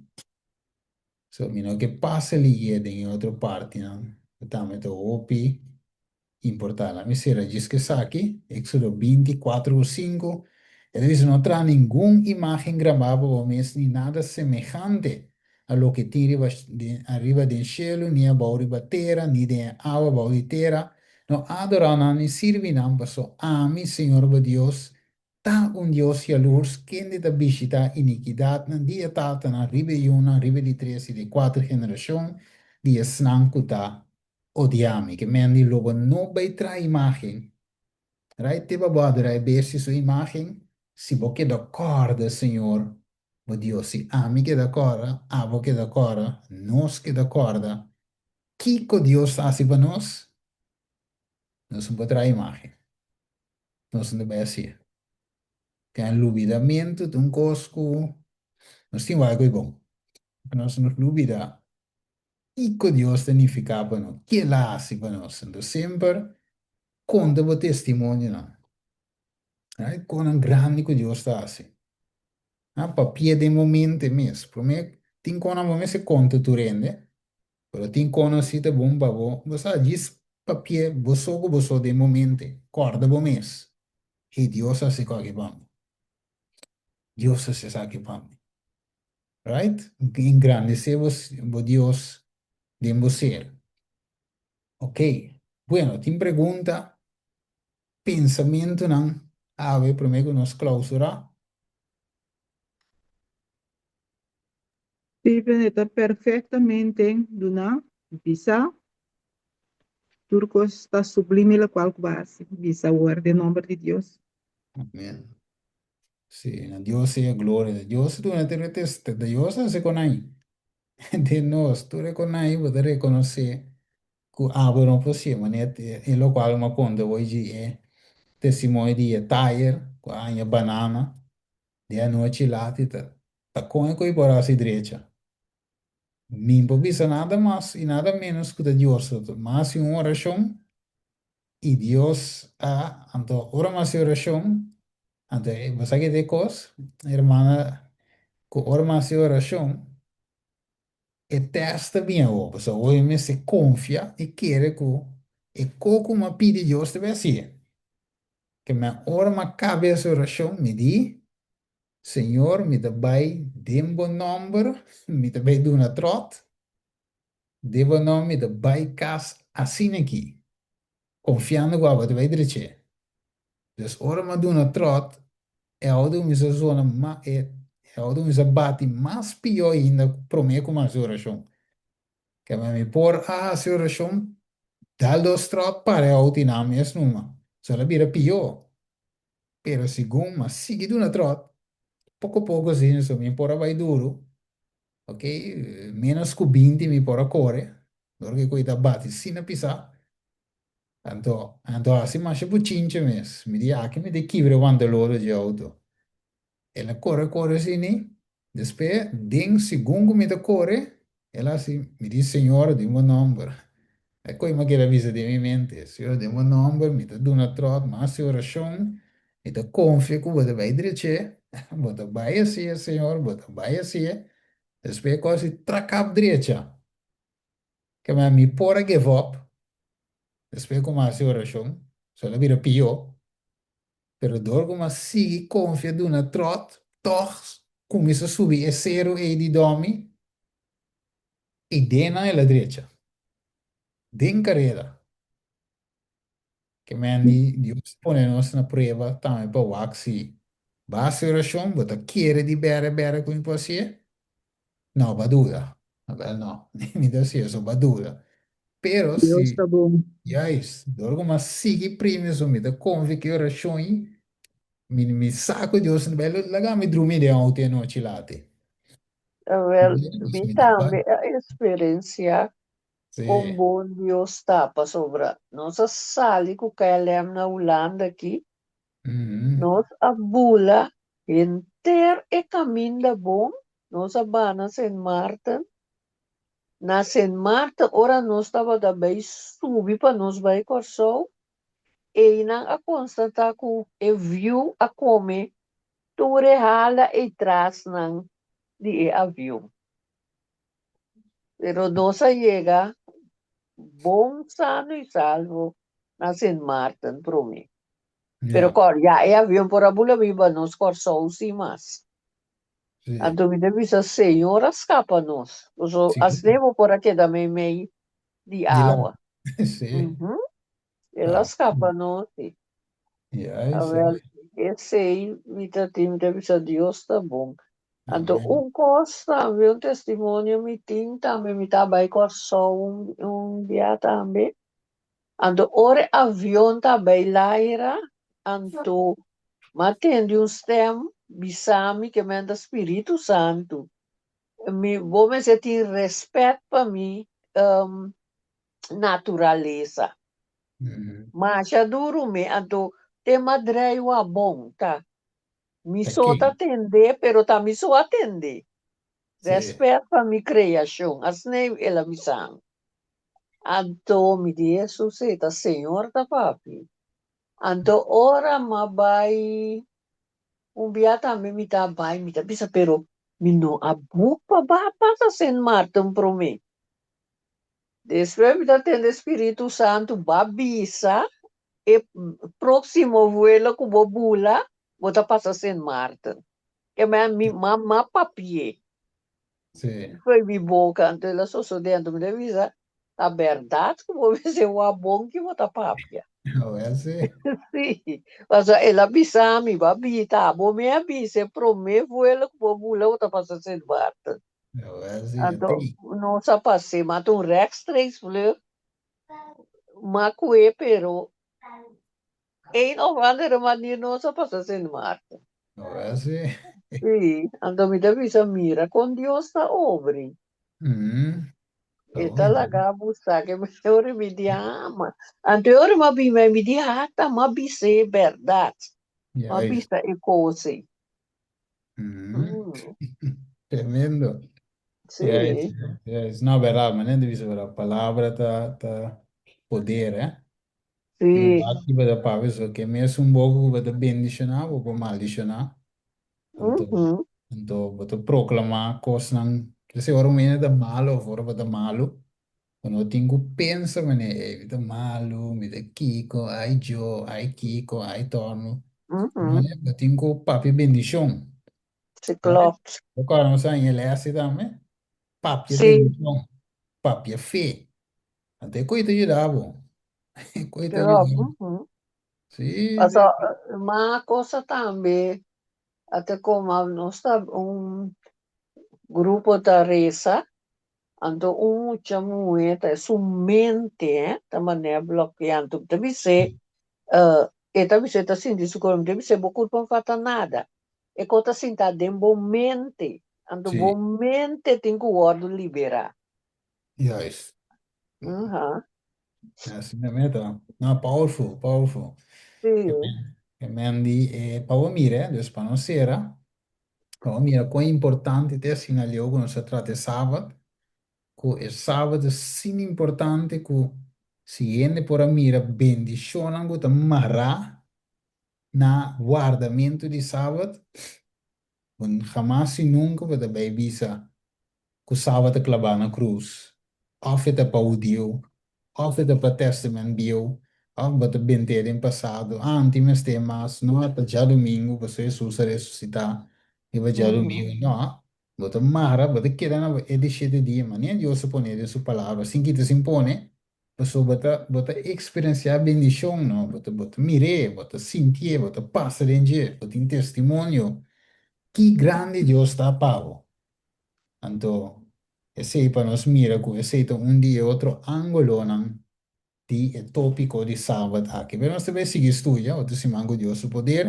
So mi no ke pasa liye den e otro partinan ku tambe ta hopi importá. Laat mi sera djis ku esaki, Éxodo 20, 4 ku 5, e ta bisa, No traha ningun imágen grabá pa bo mes ni nada semehante a loke tin riba ariba den shelu, ni abou riba tera, ni den e awa abou di tera. No adorá nan ni sirbi nan, paso ami, Señor bo Dios, Ta un Dios yalurs kende ta bishitá inikidatnan di e tatanan riba e yunan, riba e di tres i di kuater generashon di esnan ku ta odiá mi. Ke men di lo bo no bai traha imágen, right? Te pa bo adorá e bestia su imágen, si bo keda kòrda Señor bo Dios. Si ami keda kòrda, abo keda kòrda, nos keda kòrda kiko Dios ta hasi pa nos, nos no por traha imágen. Nos no ta bai hasié. Ten lubidamentu ta un kos ku nos tin wak i bon. Nos no lubida kiko Dios ta nifiká pa nos, ke el a hasi pa nos. Enton semper konta bo testimonionan, right, konan grandi ku Dios ta hasi. A papia den bo mente mes. Promé tin konan bo mester konta tur hende, Pero tin konosí ta bon pa bo, bo sa djis papia bo so ku bo so den bo mente, kòrda bo mes, Hey, Dios a hasi kòke pa mi. Dios a hasi esaki pa mi. Right? Engrandesé bo, bo Dios den bo ser. Ok, bueno, tin pregunta, pensamentunan awe promé ku nos klausurá? Steven, e ta perfectamente duná, bisa. Tur cos ta sublime locual cu bo a haci, bisa awor den nomber di Dios. Amen. Sí, na Dios sea gloria. Dios duna tur e tes, Dios haci con ai. Den nos, tur e con ai bo ta reconoce cu abo no por haci, manera e locual mi a conta bo dje e testimonio di e tayer cu a haña banana di anochi lati ta Ta kon e ku i por hasi drecha? Mi por bisa nada mas i nada ménos ku ta Dios. Mi a hasi un orashon i Dios a, anto ora mi a hasi orashon, anto bo sa ke ta e kos, hermana, ku ora mi a hasi orashon, e tèst ta bin awor, pasobra awor mi mester konfia i kere ku e ko ku mi a pidi Dios ta bai hasié. Ke mi ora mi a kaba e hasi orashon, mi di. Señor, mi ta bai den bo nòmber, mi ta bai duna tròt, den bo nòmber mi ta bai kas asina aki, konfiando ku abo ta bai drech'é. Dus ora mi a duna tròt, e outo kuminsá zona ma e outo kuminsá bati mas pió ainda ku promé ku mi a hasi orashon. Kema mi por a hasi orashon, dal dos tròt para e outo i nan mes numa. So el a bira pió. Pero segun mi a sigui duna tròt, poko poko asina so mi por a bai duru, ok, ménos ku 20 mi por a kore, dor ku e koe ta bati asina pisá. Anto, anto hasi masha buchinche mes. Mi di aki mi ta kibra e wantalodo dje outo. El a kore kore asini, despues den segun ku mi ta kore, el a hasi, mi di, Señor, den bo nòmber. E koe mi a keda bisa den mi mente, Señor, den bo nòmber mi ta duna tròt, mi a hasi orashon, mi ta konfia ku bo ta bai drech'é, bo ta bai hasié, Señor, bo ta bai hasié. Despues e kos di trakap drecha. Kema mi por a give up despues ku mi a hasi orashon, so el a bira pió. Pero dor ku mi a sigui konfia duna tròt, tòg kuminsá subi e seru ei di dòmi i den nan el a drecha. Den kareda. Ke men di Dios pone nos na prueba tambe pa wak si bo a hasi orashon, bo ta kere di bèrè bèrè ku mi por hasié? No, bo a duda. Abel no, mi ta hasié so, bo a duda. Pero Dios si, ta bon. juist, dor ku mi a sigui primi so mi ta konfia ku e orashon ei, mi mi sa ku Dios ta bai laga mi drumi den outo e anochi lati. Awel, Dios mi mi ta bai. tambe a eksperensiá Kon bon Dios ta, pasobra nos a sali ku KLM na Hulanda aki, nos a bula henter e kaminda bon, nos a bana Sint Maarten. Na Sint Maarten ora nos tabata bai subi pa nos bai Kòrsou, einan a konstatá ku e viu a kome tur e hala ei trasnan di e avion. Pero nos a yega bon sano y salvo na Sint Maarten prome. Pero kor, ya e avion por a bula biba nos Kòrsou sin mas. Anto mi ta bisa, Señor a skapa nos. Paso asina bo por a keda meimei di awa. El a skapa nos, sí. Awel, esei mi ta tin, mi ta bisa Dios ta bon. Anto un kos tambe, un testimonio mi tin tambe, mi ta bai Kòrsou un un bia tambe. Anto ora e avion ta bai laira, anto m'a tende un stèm bisa mi ke men ta Spiritu Santu. Mi, bo mester tin rèspèt pa mi naturalesa. Masha duru mi, anto te m'a drei wak bon ta. Mi so ta tende, pero ta mi so a tende. Respet pa mi creacion, asina el a bisa mi. Anto mi di, Hesus, e ta Señor ta papia. Anto ora m'a bai, un bia tambe mi ta bai, mi ta bisa, pero mi no a boek pa ba pasa Sint Maarten prome. Despues mi ta tende Spiritu Santu ba bisa e próksimo vuelo ku bo bula bo ta pasa Sint Maarten. Ke men mi mama papi'é. Fo'i mi boka anto el a sosodé anto mi ta bisa ta bèrdat ku bo mester wak bon ki bo ta papia. Sí, pasobra el a bisa mi, bo a bita, bo mi a bisa e promé vuelo ku bo bula bo ta pasa Sint Maarten. Anto nos a pas'é, ma ta un rechtstreeks vlucht, ma kue pero een of andere manier nos a pasa Sint Maarten. Sí, anto mi ta bisa mira kon Dios ta obri. E ta laga bo sa ke ora mi di ama. Anto e ora mi a bin mi di ata mi a bis'é bèrdat, mi a bisa e kos ei. Tremendo. Sí. Juist, juist. No, verdad, manera di bisa, pero palabra ta, ta poder, eh? Sí. Aki bo ta papia so ke mesun boka ku bo ta bendishoná, bo por maldishoná. Anto, anto bo ta proklamá kosnan, kese ora un hende ta malu òf ora bo ta malu, bo no tin ku pensa manera, ey, mi ta malu, mi ta kiko, ay jo, ay kiko, ay tòrnu. Bo tin ku papia bendishon. Si klopt. Bo kòrda nos a haña e lès ei tambe? Papia Sí. bendishon, papia fe. Anto e koe ta yuda bo. E koe ta yuda Klopt. bo. Mhm. Sí, sí. Paso, ma cosa tambe, ate como nos ta un grupo ta reza, anto un mucha muhe ta su mente, eh, ta manera blokea, anto ta bis'é, eh, e ta bis'é ta sinti su cuerpo, ta bis'é bo curpa no falta nada, e cos ta sinta den bo mente, anto Sí. bo mente tin cu wordo libera. Juist. Aha. Asina mes ta. No, powerful, powerful. Sí. E men di, eh, pa bo mira, eh, dus pa nos sera, pa bo mira kon importante ta asina leu ku nos a trata e sabat, ku e sabat ta asina importante ku si hende por a mira bendishonnan ku ta mará na wardamentu di sabat, bo hamas i nunka bo ta bai bisa ku Saba ta klabá na krus, òf e ta pa hudiu, òf e ta pa Tèstamènt Bieu, òf bo ta bent'é den pasado, ah, no tin mester mas, no, ta djadumingu, pasobra Hesus a resusitá riba djadumingu. No, bo ta mara, bo ta keda na e di shete dia, manera Dios a pone den su Palabra, sin kita sin pone, pasobra bo ta bo ta eksperensiá bendishon, no, bo ta bo ta mir'é, bo ta sintié, bo ta pasa den dje, bo tin testimonio ki grandi Dios ta pa bo. Anto, esei pa nos mira ku esei ta un di e otro ángulonan di e tópiko di Sabat aki. Pero nos ta bai sigui studia otro siman ku Dios su poder,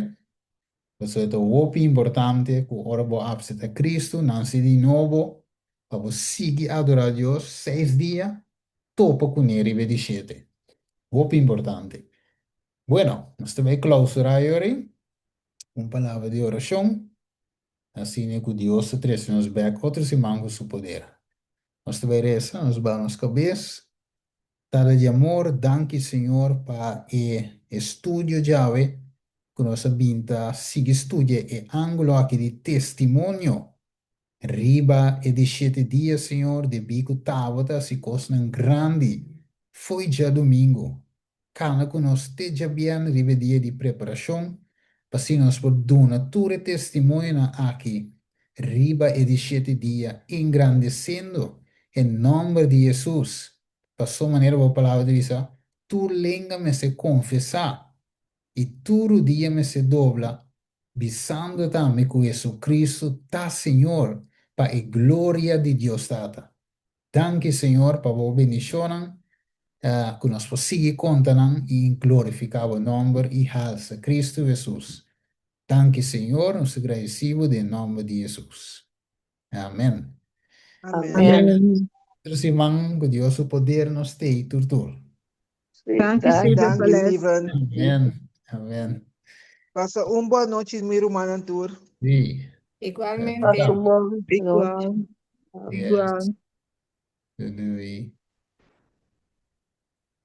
pasobra e ta hopi importante ku ora bo apseptá Kristu, nanse di nobo, pa bo sigui adorá Dios seis dia, topa kuné riba e di shete. Hopi importante. Bueno, nos ta bai klausurá e ora ei. Un palabra di orashon. Asina ku Dios ta trese nos bèk otro siman ku su poder. Nos ta bai resa, nos baha nos kabes. Tata di amor, danki Señor pa e estudio djawe ku nos a bin ta sigui studia e ángulo aki di testimonio riba e di shete dia, Señor, debí ku tabata hasi kosnan grandi fo'i djadumingu. Kana ku nos te djabièrnè riba e dia di preparashon, pa asina nos por duna tur e testimonionan aki riba e di shete dia, engrandesendo e nòmber di Hesus. Pasobra manera bo Palabra ta bisa, tur lenga mester konfesá i tur rudia mester dobla, bisando tambe ku Hesu-Kristu ta Señor, pa e gloria di Dios Tata. Danki Señor pa bo bendishonnan ku nos por sigui konta nan i glorifiká bo nòmber i halsa Kristu Hesus. Danki Señor, nos ta gradisí bo den nòmber di Hesus. Amen. Amen. Amen. Otro siman ku Dios su poder nos stay tur tur. Danki Steven pa Danki les. Steven. Amen. Amen. Pasa un bon nochi mi rumannan tur. Sí. Igualmente. Pasa un bon nochi. Igual. Yes. Igual. Doei doei.